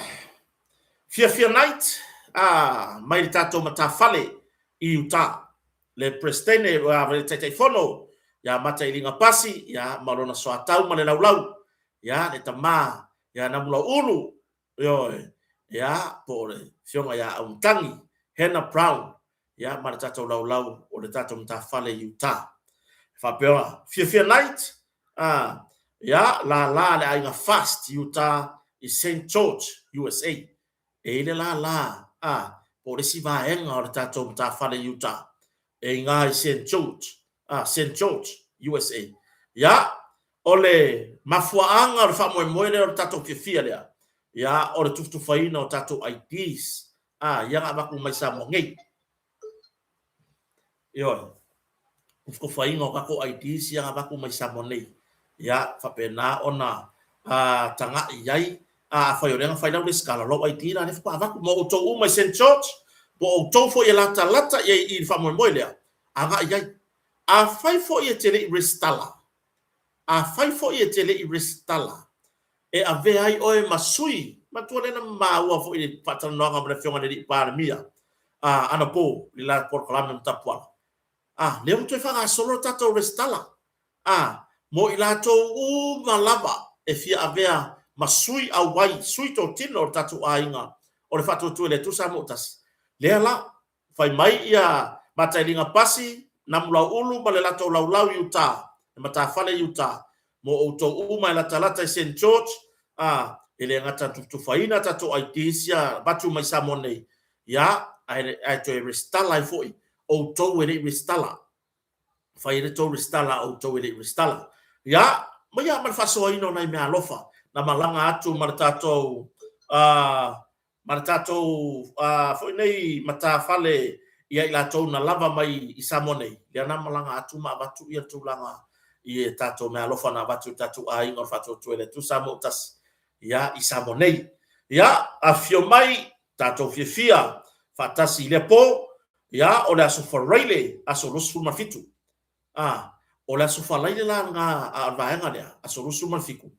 S1: Fiafia Knight, a, mai le tatou matafale i Utah, le Peresetene, le Taitaifono ia Matailiga Pasi, ia, ma lona soatau ma le laulau, ia, le tama ia Namulauulu, ioe, ia, po o le Afioga ia Aumatangi, Hannah Brown, ia, ma le tatou laulau o le tatou matafale i Utah. E faapea, Fiafia Knight, a, ia, lala le aiga Fast i Utah i Saint George, USA. E i ai le lala, a, po o le isi vaega o le tatou matafale i Utah, e iga i Saint George, a, Saint George, USA. Ia, o le mafuaaga o le faamoemoe lea o le tatou fiafia lea, ia, o le tufatufaina o tatou IDs, a, ia na avatu mai Samoa nei. Ioe. Tufatufaina o tatou IDs ia na avatu mai Samoa nei. Ia, faapena ona tagai i ai. A afai o lea na fai lau resitala, o lau ID la lea faatoa avatu. Mo outou uma i Saint George, po o outou foi e latalata i ai i le faamoemoe lea, agai i ai. Afai foi e te le i resitala, afai foi e te le i resitala, e avea ai oe ma sui. Manatua lea na maua foi le faatalanoaga ma le Afioga i le Alii Palemia anapo i le la polokalame ma Tapuala. A, lea ua toe faagasolo le tatou resitala, a, mo i latou uma lava e fia avea ma sui auai, sui totino o le tatou aiga o le Faatuatua i le Atua Samoa ua Tasi. Lea la, fai mai ia Matailiga Pasi, Namulauulu ma le latou laulau i uta, le matafale i uta, mo outou uma e latalata i Saint George, a, e le gata na tufatufaina tatou IDs ia avatu mai Samoa nei, ia, ae, ae toe resitala ai foi outou e le i resitala. Fai ai le tou resitala a outou e le i resitala. Ia, ma ia ma le faasoaina o nai meaalofa na malaga atu ma le tatou ma le tatou foi nei matafale ia i latou na lava mai i Samoa nei, lea na malaga atu ma avatu ia tulaga i e tatou meaalofa na avatu i tatou aiga o le Faatuatua i le Atua Samoa ua Tasi, ia, i Samoa nei. Ia, afifio mai, tatou fiafia faatasi i lea po, ia, o le Aso Faraile, aso 27. A, o le Aso Faraile la lena a o le vaega lea, aso 27,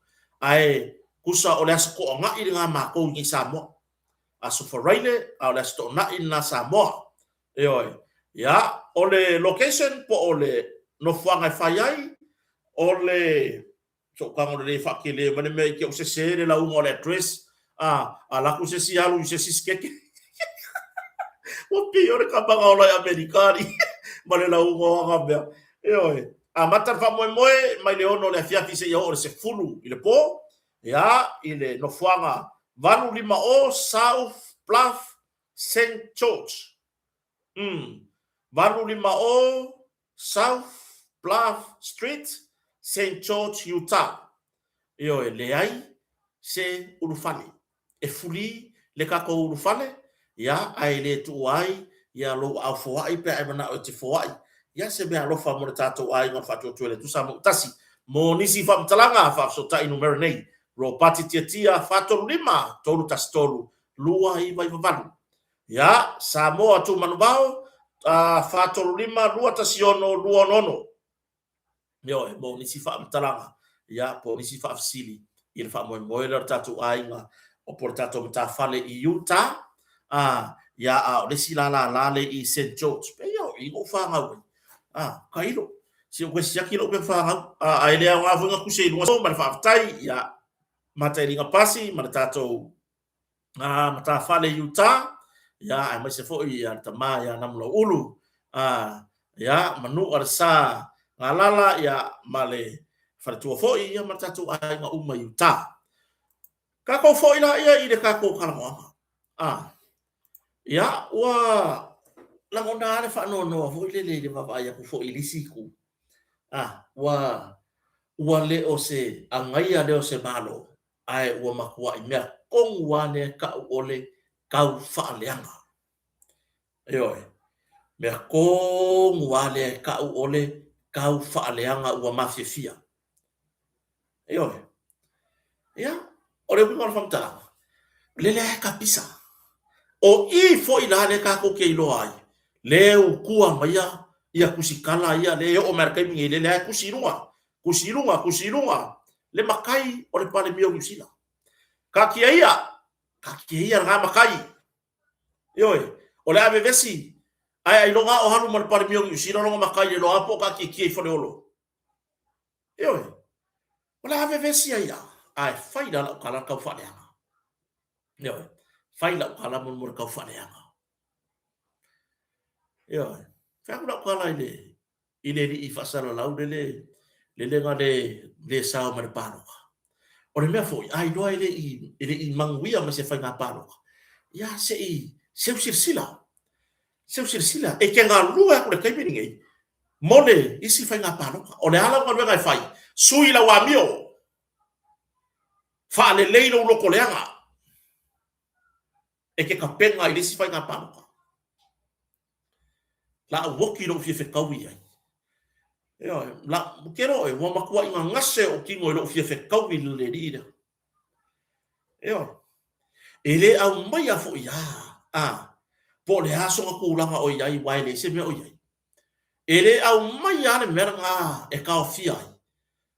S1: ae tusa o le Aso Toonai lena matou i Samoa. Aso Faraile, a o le Aso Toonai lena Samoa. Ioe. Ia, o le location po o le nofoaga e fai ai, o le Sootaga o lelei e faatele mai le mea i te ou sese le lauga o le address a alu atu se isi alu i se isi sikete. Ua pei o le tama na ola i Amerika alii ma le lauga o ana mea. Ioe. Amata le faamoemoe mai le 6 o le afiafi seia oo i le 10 i le po, ia, i le nofoaga 850 South Bluff Saint George. 850 South Bluff Street, Saint George, Utah. Ioe, leai se ulufale. E free le tatou ulufale, ia, ae le tuua ai ia lou aao foai pe a e manao e te foai. Ia, se meaalofa mo le tatou aiga o le Faatuatua i le Atua Samoa ua Tasi. Mo nisi faamatalaga, faafesootai numera nei, Ropati Tiatia, 435 313 2998. Ia, Samoa Tumanuvao, 435 216 266. Ioe, mo nisi faamatalaga, ia, po o nisi faafesili i le faamoemoe lea o le tatou aiga, o po o le tatou matafale i Utah, a, ia, a o le isi la lala lea i Saint George, pei o i na ou fanau ai. A, tailo, se i ou toe siaki lau mea fanau, a, ae le aoga foi na tusi ai i luga ma le faafetai, ia, Matailiga Pasi ma le tatou matafale i Utah, ia, aemaise foi ia le tama ia Namulauulu, ia, Manua le Sa Galala, ia, ma le faletua foi, ia, ma le tatou aiga uma i Utah. Tatou foi la ia i le tatou talanoaga. Ia, ua lagona lava le faanoanoa foi lele i le vaavaai atu foi i le isi itu. Ua, ua le o se agaia lea o se Malo, ae ua matuai mea tonu lava lea e tau o le tau faaleaga. Ioe, mea tonu lava lea e tau o le tau faaleaga ua mafiafia. Ioe. Ia, o le uiga o le faamatalaga, lele lava e kapisa. O i foi la lea tatou te iloa ai, le utua maia ia tusitala ia, lea e oo mai i le taimi nei, lele lava e tusi i luga, tusi i luga, tusi i luga, le matai o le Palemia o Niu Sila. Taatia ia, taatia ia lena matai. Ioe, o le a vevesi, ae ailoga o alu ma le Palemia o Niu Sila lona matai le loa po o taatiatia i Faleolo. Ioe, o le a vevesi ai a, ae fai la lau tala tau faaleaga. Ioe, fai lau tala mo le tau faaleaga. Ioe, fai atu lau tala i le i le alii faasalalau lele, lele na le, le sao mai le palota. O le mea foi, a iloa e le i, e le i manuia ma se faiga palota, ia se i seu silasila, seu silasila, e te galue atu i le taimi lenei mo le isi faiga palota. O le a lau galuega e fai? Sui lau amio, faalelei lou loto leaga. E te tapena i le isi faiga palota. La ou oki lou fia fetaui ai. Ioe, la, ke roe, ua matuai gagase ou tino i lou fia fetaui i le alii lea. Ioe, e le aumaia foi a, a, po o le a sona tulaga o i ai, aua e leai se mea o i ai. E le aumaia lava le mea lena e taofia ai,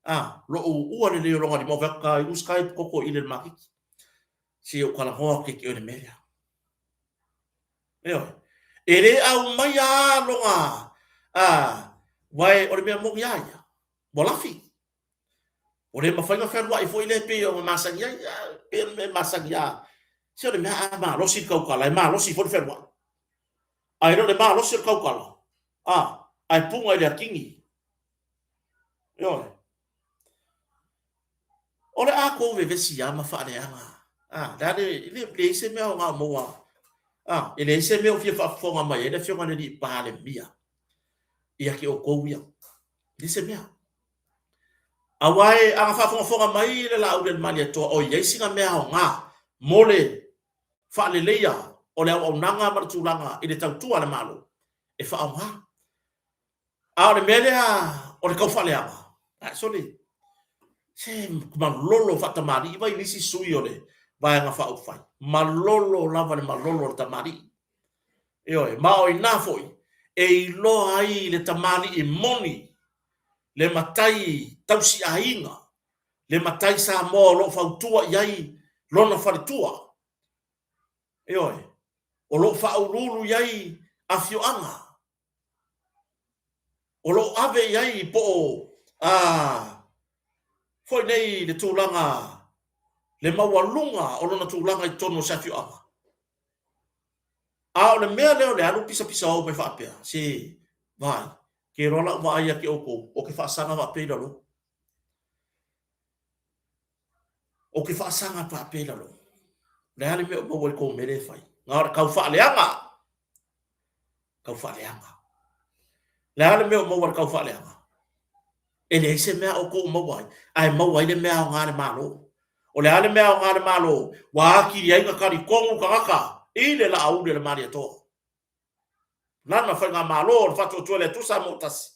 S1: a, lou uua lelei o lona lima, o fai atu, ka inu sky koko i le maketi. Se ou talanoa atu ia te oe i le mea lea. Ioe. E le aumaia lava lona, a, aua o le mea moni lava ia, ua lafi. Ua le mafai ona fealuai foi lea pei ona masani ai. A, pei o le mea masani lava. Se o le mea a malosi le tautala, e malosi foi le fealuai. Ae le o le malosi o le tautala, a, ae puna i le atigi. Ioe. O le a tou vevesi lava ma faaleaga. A, le a le, e leai se mea aoga o maua. A, e leai se mea o fia faafofoga mai ai le Afioga i le Alii Palemia ia te outou ia. E leai se mea. Aua e, a na faafogafoga mai le Laauli a le Malietoa o i ai sina mea aoga mo le faaleleia o le auaunaga ma le tulaga i le tautua a le Malo, e faaaoga. A o le mea lea o le taufaaleaga, ae sole, se malolo faatamalii mai nisi sui o le Vaega Faaupufai, malolo lava le malolo o le tamalii. Ioe, ma o i ina foi e iloa ai le tamalii moni, le matai tausiaiga, le matai Samoa o lo o fautua i ai lona faletua. Ioe, o lo o faauluulu i ai afioaga, o lo o ave i ai po o a foi nei le tulaga le maualuga o lona tulaga i totonu o se afioaga. A o le mea lea o le alu pisapisao mai faapea, se vaai, ke iloa lau vaai ia te outou, ou te faasaga faapea i lalo. Ou te faasaga faapea i lalo. O le a le mea o maua i le tou mea lea e fai? Na o le tau faaleaga. Tau faaleaga. Le a le mea o maua i le tau faaleaga? E leai se mea o outou o maua ai, ae maua ai le mea aoga a le Malo. O le a le mea aoga a le Malo? Ua atili ai ona talitonu tagata i le Laauli a le Malietoa. Lana Faigamalo o le Faatuatua i le Atua Samoa Tasi.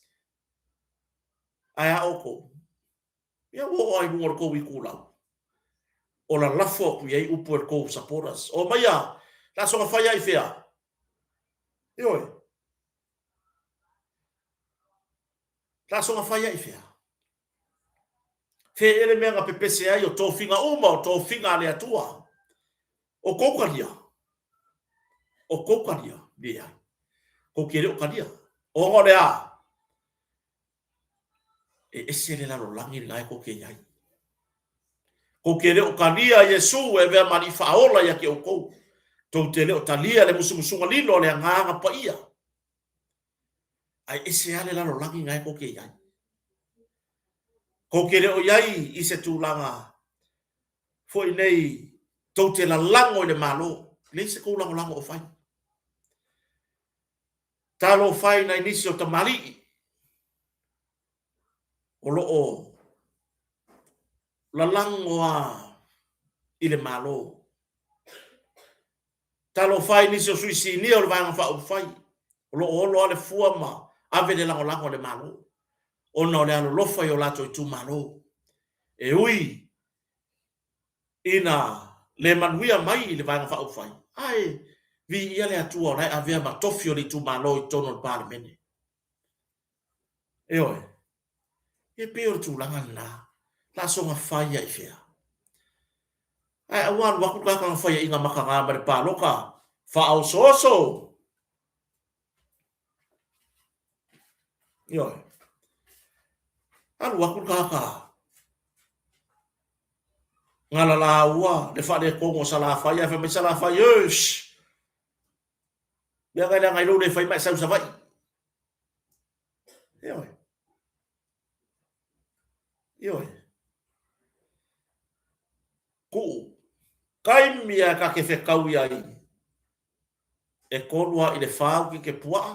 S1: Ae a outou? Ia ua oo lava i luga o le tou itulau, o lalafo atu i ai upu e le tou supporters. Omaia, le a soona fai ai fea? Ioe. Le a soona fai ai fea? Fe ea le mea na pepese ai o tofiga uma, o tofiga a le Atua. O kou talia. O kou talia, leai. Kou te le o talia. Ona o le a? E ese le lalolagi lena e tou te i ai. Tou te le o talia Iesu e avea ma Alii Faaola ia te outou. Tou te le o talia le musumusuga lilo a le Agaga Paia. Ae ese lava le lalolagi lena e tou te i ai. Tou te le o i ai i se tulaga foi nei tou te lalago i le Malo. Leai se tou lagolago o fai. Talofa e nai nisi o tamalii o lo o lalago lava i le Malo. Talofa e nisi o sui sinia o le Vaega Faaupufai o lo o olo lava le fua ma ave le lagolago a le Malo ona o le alolofa i o latou itumalo. E ui ina le manuia mai i le Vaega Faaupufai, ae viia le Atua o la e avea ma tofi o le itumalo i totonu o le Palemene. Ioe. E pei o le tulaga lena. La soona fai ai fea? Ae aua alu atu le tagata na faiaina mataga mai le palota faaosooso. Ioe. Alu atu le tagata galalaua le faaletonu o Salafai, ae fai mai Salafai, Eish! Mea na leaga ai lou le fai ma e sau i Savaii. Ioe. Ioe. Kuu. Taimi a ka te whekau i ai. E 3 a i le 4 uki ke puaʻa,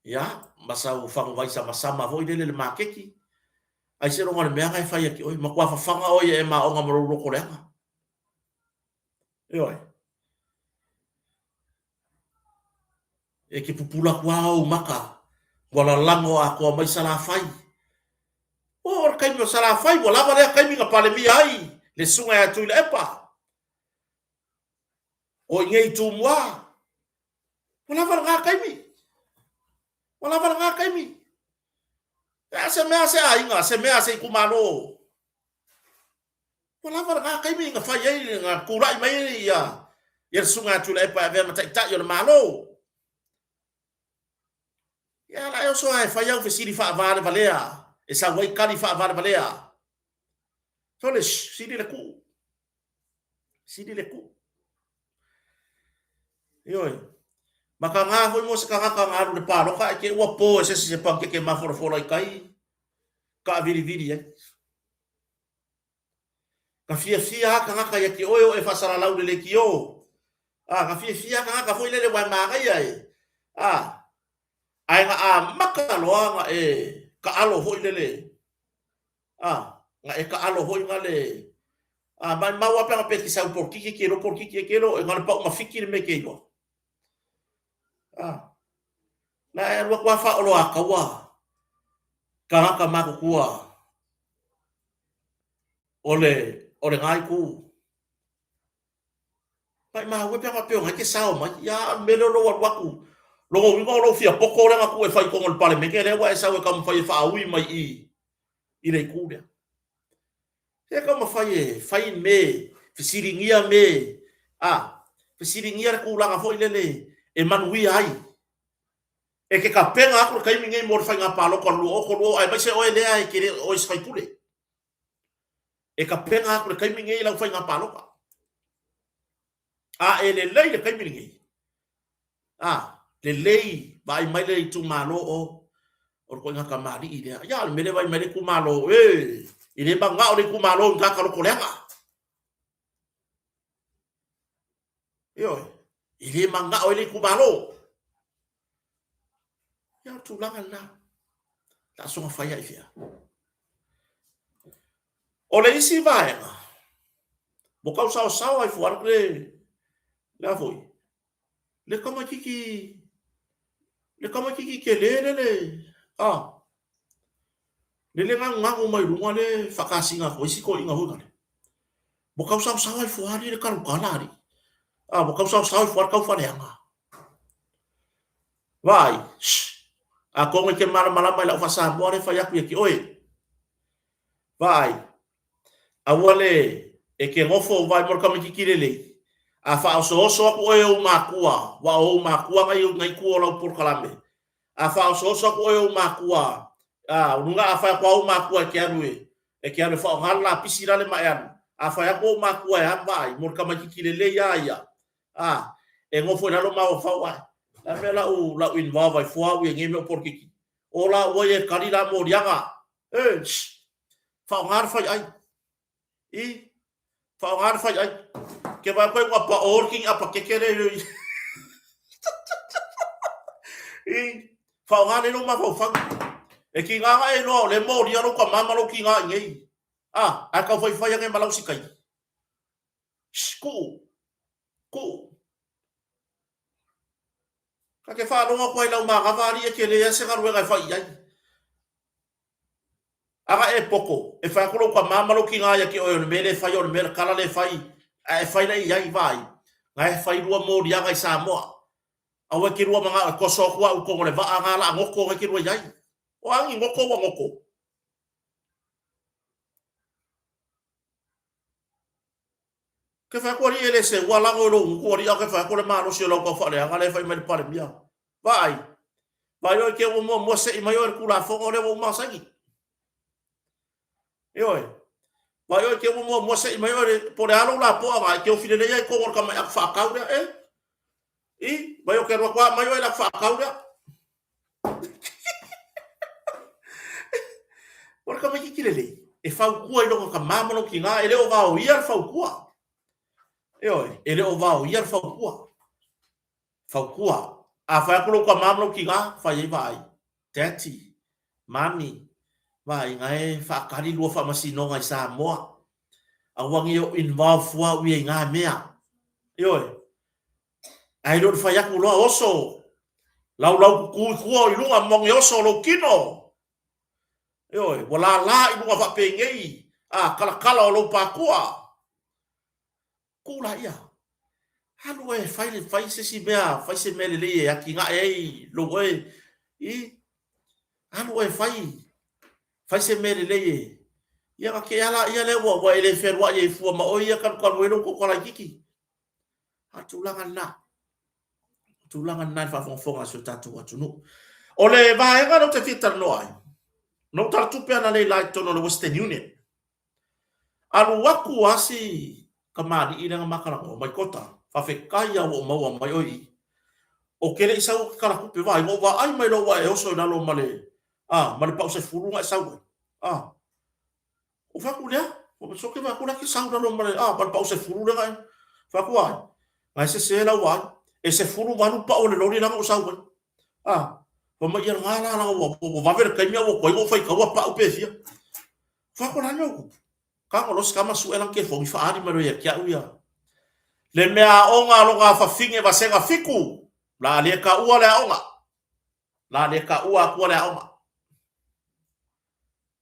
S1: ia, ma sau faguvai samasama foi lele i le makeki. Ai seiloga o le mea na e fai ake oe, matua fafaga oe ia e maoga ma lou loto leaga. Ioe. E ke pupula atu lava ou maka, ua lalago atoa mai Salafai. O, o le taimi o Salafai, ua lava lea taimi na Palemia ai le susuga ia Tuilaepa. O i nei Tumua. Ua lava lena taimi. Ua lava lena taimi. E a se mea a se aiga, se mea a se itumalo. Ua lava lena taimi na fai ai, na tulai mai ai ia le Susuga ia Tuilaepa e avea ma Taitai o le Malo. Ia la e oso lava e fai au fesili faavalevalea e sau ai tali faavalevalea. Sole, sili le tuu. Sili le tuu. Ioe. Mataga foi mo se tagata na alu i le palota ae te i ua po e se isi se panikeke mafolafola i tai taavilivili ai. Na fiafia lava tagata ia te oe o e faasalalau i le leitio. A, na fiafia lava tagata foi lele aua e manaia e. A, ae na amata loa na e taalo foi lele. A, na e taalo foi na le a maumau lava pe ana pe e te sau i polokiki e te iloa polokiki e te iloa e na o le pau mafiti le mea e te iloa. A, la e alu atu lava faaoloataua tagata matutua o le o lena itu. Maimau e pe a faapea o na e te sao mai, ia a o le mea lea o lou alu atu, lona uiga o lou fia poto lea na tuu e fai i totonu o le Palemene lea ua e sau e taumafai e faaui mai i i le itu lea. Se taumafai e fai me, fesiligia me, a, fesiligia le tulaga foi lele e manuia ai. E te tapena atu le taimi lenei mo le faiga palota o le 2020 aemaise oe lea e te le o oe se faipule. E tapena atu le taimi lenei i lau faiga palota. A e lelei le taimi lenei, a, lelei, vaai mai le itumalo o, o le koiga tamalii lea. Ia, o le mea lea vaai mai le itumalo, e, e le manao le itumalo i ni tagata lotoleaga. Ioe, e le manao ai le itumalo. Ia, o le tulaga lena. Taasoga fai ai fea. O le isi vaega, mo kau saosao ai fua le, le a foi, le tamaititi, le tamaititi tele le le, a, le le ganuganu mai luga le faakasina atu ai si toeaina foi lale. Ua tau saosao ai fua alii le talutala alii. A, ua tau saosao ai fua le taufaaleaga. Vaai, shh, atonu e te malamalama i lau faa-Samoa lea e fai atu ia te oe. Vaai, aua le e te nofo vaai mo le tamaititi lelei, a faaosooso atu oe e ou matua, aua o ou matua na i tua o lau polokalame, a faaosooso atu oe e ou matua, a, o luga a fai atu lava ou matua e te alu e, e te alu e faaaoga le lapisi lale ma e alu, a fai atu ou matua e alu, vaai, mo le tamaititi lelei lava ia, a, e nofo i lalo mafaufau ae, o le a mea lau, lau involve ai fua au i nei mea o polokiki? O la ua ia e kali la moliaga, e, shh, faaaoga le faiai, i, faaaoga le faiai. Ke vaai koe ua pao le kini apakeke le i, i, faaaoga le lou mafaufau. E kīnā aʻe loa o lea e molia lou tama ma lou kīnā i nei. A, ae tau faifai ane ma lau sikai. Shh, kuu, kuu. Ka te faalogo atu ai i lau manava alii e tele ai se galuega e fai i ai. Aga e poto, e fai atu lou tama ma lou kina ia te oe o le mea lea e fai o le mea le tala lea e fai, ae e fai la i ai, vaai, na e fai lua moliaga i Samoa. Aua e te lua manao e toso atu au i totonu o le vaa na la goto na e te lua i ai. O a ni goto ua goto? Ke fai atu alii e le seua lago i lou gutu alii a ke fai atu le malosi o lau taufaaleaga lea e fai mai le Palemia. Vaai, vaai oe ke ua muamua se'i mai oe le Tulafono lea ua uma ona saini. Ioe. Vaai oe ke ua muamua se'i mai oe le, po o le a lou lapoa na e te ofi lelei ai i totonu o le tamai ato faatau lea, e? I, vai o ke alu atu a aumai oe i le ato faatau lea. O le tamaititi lelei, e fautua i lona tama ma lona tina, e le o vaoia le fautua. Ioe, e le o vaoia le fautua. Fautua. A fai atu lou tama ma lou tina, fai ai vaai. Daddy, Mummy, vaai, na e faatali lua faamasinoga i Samoa. Aua ne i ou involve fua au ia i na mea. Ioe. Ae le o le fai atu loa, oso, laulau kuku i tua o i luga mo ne oso o lou kino. Ioe, ua lala i luga faapenei, a kalakala o lou pakua. Kuu laia. Alu oe e fai, fai se isi mea, fai se mea lelei e atinae ai lou oe i, alu oe e fai, fai se mea lelei e, Ia na tea laia lea ua ua e le fealuai ai fua ma oe ia kalukalu ai lou toto laititi. A tulaga lena. Tulaga lena i le faafogafoga a si o tatou atunuu. O le vaega lea ou te fia talanoa ai, na ou tala tupe analeila i totonu o le Western Union. Alu atu a si kamali'i lea na ma talanoa mai Kota, faafetai lava ua ou maua mai oe i i. Ou te le i sau ou te tala tupe, vaai, ua ou vaai mai loa ua e oso i lalo ma le, a, ma le pau sefulu na e sau ai. A, ou fai atu lea, so ke vaai atu la e te sau i lalo ma le, a, ma le pau sefulu lea na e, fai atu ai, na e sese lau vaai, e 18 pau o le loli la na ou sau ai. A, fai mai ia lena la, la ua, ua vave le taimi a ua tuai ona ou faitaua pau pe fia. Fai atu o le a le mea ua tupu? Tago loa si tama sue lana telefoni faaali mai loa ia te au ia le mea aoga a lona afafine vasega fitu la le taua le aoga la le taua atua le aoga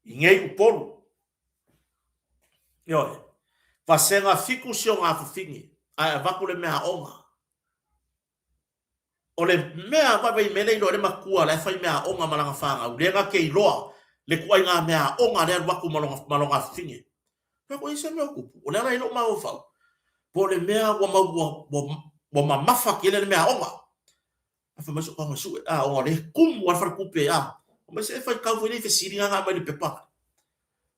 S1: i nei Upolu. Ioe, vasega fitu si ona afafine ae avatu le mea aoga. O le mea vaivai mea lea iloa e le matua la e fai mea aoga ma lana fanau, lea na te iloa le tuaiga mea aoga lea alu atu ma lona, ma lona afafine. Fai atu, e se mea o tupu, o le ala ai lou mafaufau, po o le mea ua mau, ua, ua, ua mamafa tele le mea aoga. Ae fai mai sou tago e sue, a, ona o lea e tumu lava le faletupe, a. Fai mai se e faitau foi lea i fesili na na aumai i le pepa.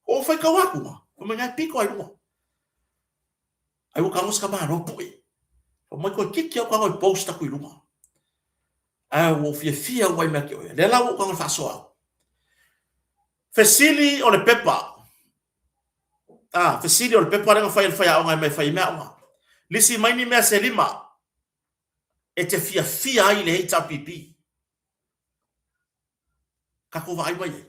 S1: Ou faitau atu, fai mai na e pito lava i luga. Ai ua tago si tama loa pue. Fai mai toeitiiti lava ou tago e post atu i luga. Ae ua ou fiafia ua ai mea te oe. Lea la ua ou tago e faasoa atu. Fesili o le pepa. Ah, fesili o le pepa lea na fai e le faiaoga e mai fai ai meaaoga. Lisi mai ni mea se lima e te fiafia ai i le HRPP. Tatou vaai mai ai.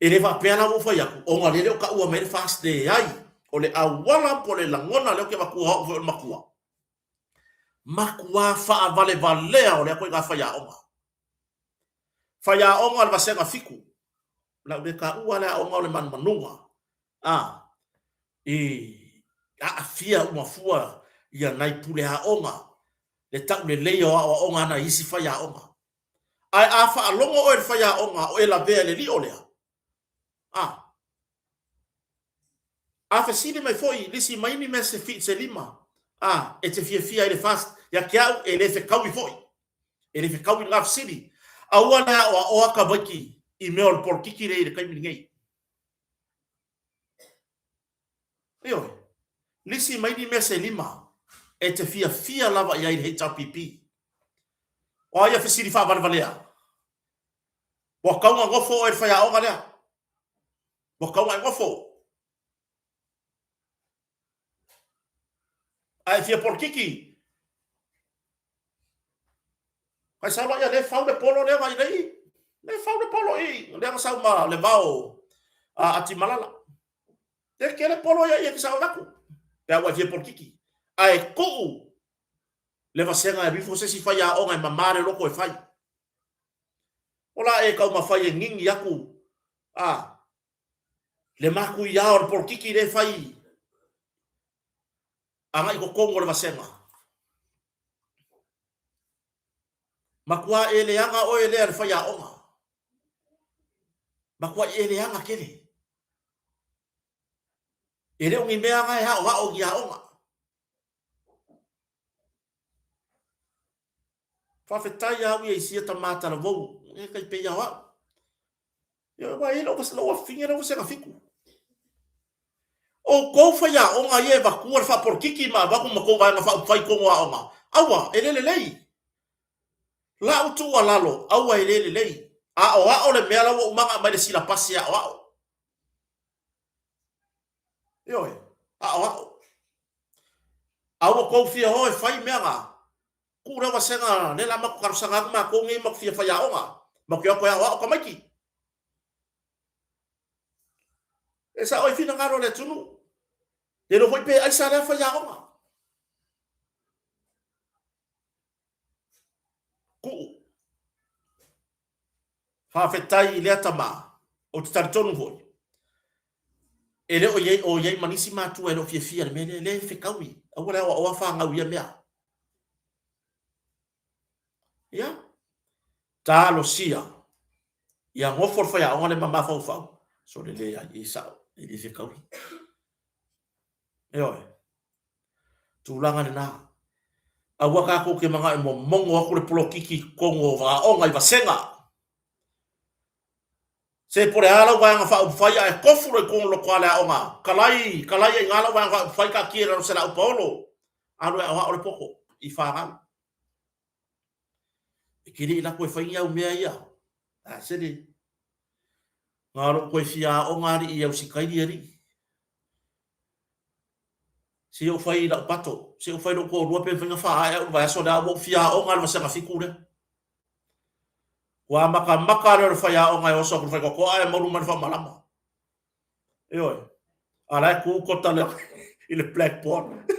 S1: E le faapea la ua ou fai atu, ona o lea e le o taua mai le FAST, leai. O le auala po o le lagona lea ou te avatua o au foi o le matua, matua faavalevalea o lea ituaiga faiaoga. Faiaoga o le vasega fitu, o le a ou le taua le aoga o le manumanuga, a, i aafia uma fua ia nai pule aoga, le tauleleia o aoaoga a nai isi faiaoga. Ae a faalogo oe i le faiaoga o e lavea i le lio lea, a, a fesili mai foi lisi mai ni mea se fi, se lima, a, e te fiafia ai le FAST, ia te au e le fetaui foi. E le fetaui lena fesili. Aua le aoaoa tamaiti i mea o le polokiki lea i le taimi lenei. Ioe. Lisi mai ni mea se lima e te fiafia lava i ai i le HRPP. O ai a fesili faavalevalea? Ua tau na nofo oe i le faiaoga lea. Ua tau na e nofo. A e fia polokiki? Kai sau la ia le fau le polo lea na i lei. Le fau le polo i lea na sau ma le vao a Atimalala. Te kele polo ia ia ki sau atu. Pe a ua e fia polokiki. Ae tuu le vasega e alu ifo se isi faiaoga e mama le loko e fai. O la e taumafai e gigi atu a le matuia o le polokiki lea e fai agai totonu o le vasega. Matua e leaga oe lea le faiaoga. Matua e leaga tele. E le o ni mea na e aoao i aoga. Faafetai au ia i sia tama talavou, e kai pei ao au. Ia wa i lou lou afafine lea ua sega fitu. Outou faiaoga ia e vatua le faapolokiki ma avatu ma tou vaega faaupufai i totonu o aoga, aua, e le lelei. La'u tuualalo, aua e le lelei. Aoao le mea la ua uma ona aumai le silapasi e aoao. Ioe, aoao. A ua tou fia o e fai mea na, tuu lea vasega lea la matou talosaga atu matou nei matou fia faiaoga, matou te o atu e aoao tamaiti. E sao ai finagalo o le atunuu. Le iloa foi pe aisa lea faiaoga. Tuu. Faafetai i lea tama, ou te talitonu foi, e le o i ai, o i ai ma nisi matua e le o fiafia i le mea lea, lea e fetaui, aua le aoaoa fanau i ia mea. Ia, talosia, ia nofo le faiaoga lea ma mafaufau. Sole leai, e sao, e le fetaui. Ioe. Tulaga lena. Aua tatou te manao e momono atu le polokiki i totonu o aoga i vasega. Se po o le a lau Vaega Faaupufai ae tofu loa i totonu o le lotoa le aoga, kalai, kalai ai i ina lau Vaega Faaupufai taatia i lalo o se laau paolo, alu e aoao le poto i fanau. E te le i lako e fai ni au mea ia. A sele. Na o lou toe fia aoga alii i Ausetalia alii. Se ou fai i lau pato, se ou fai i lou toalua pe mafai ona faaae au i le vaiaso lea, a ua ou fia aoga i le vasega 7 lea. Ua matamata lea o le faiaoga e oso atu i le faitotoa ae maulu mai le faamalama. Ioe. A la e tu kota lea i le blackboard.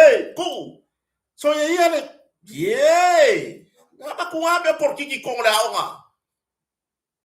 S1: Ei, tuu! So ia ia le... Ye! Na matu ngā mea polokiki i totonu o le aoga.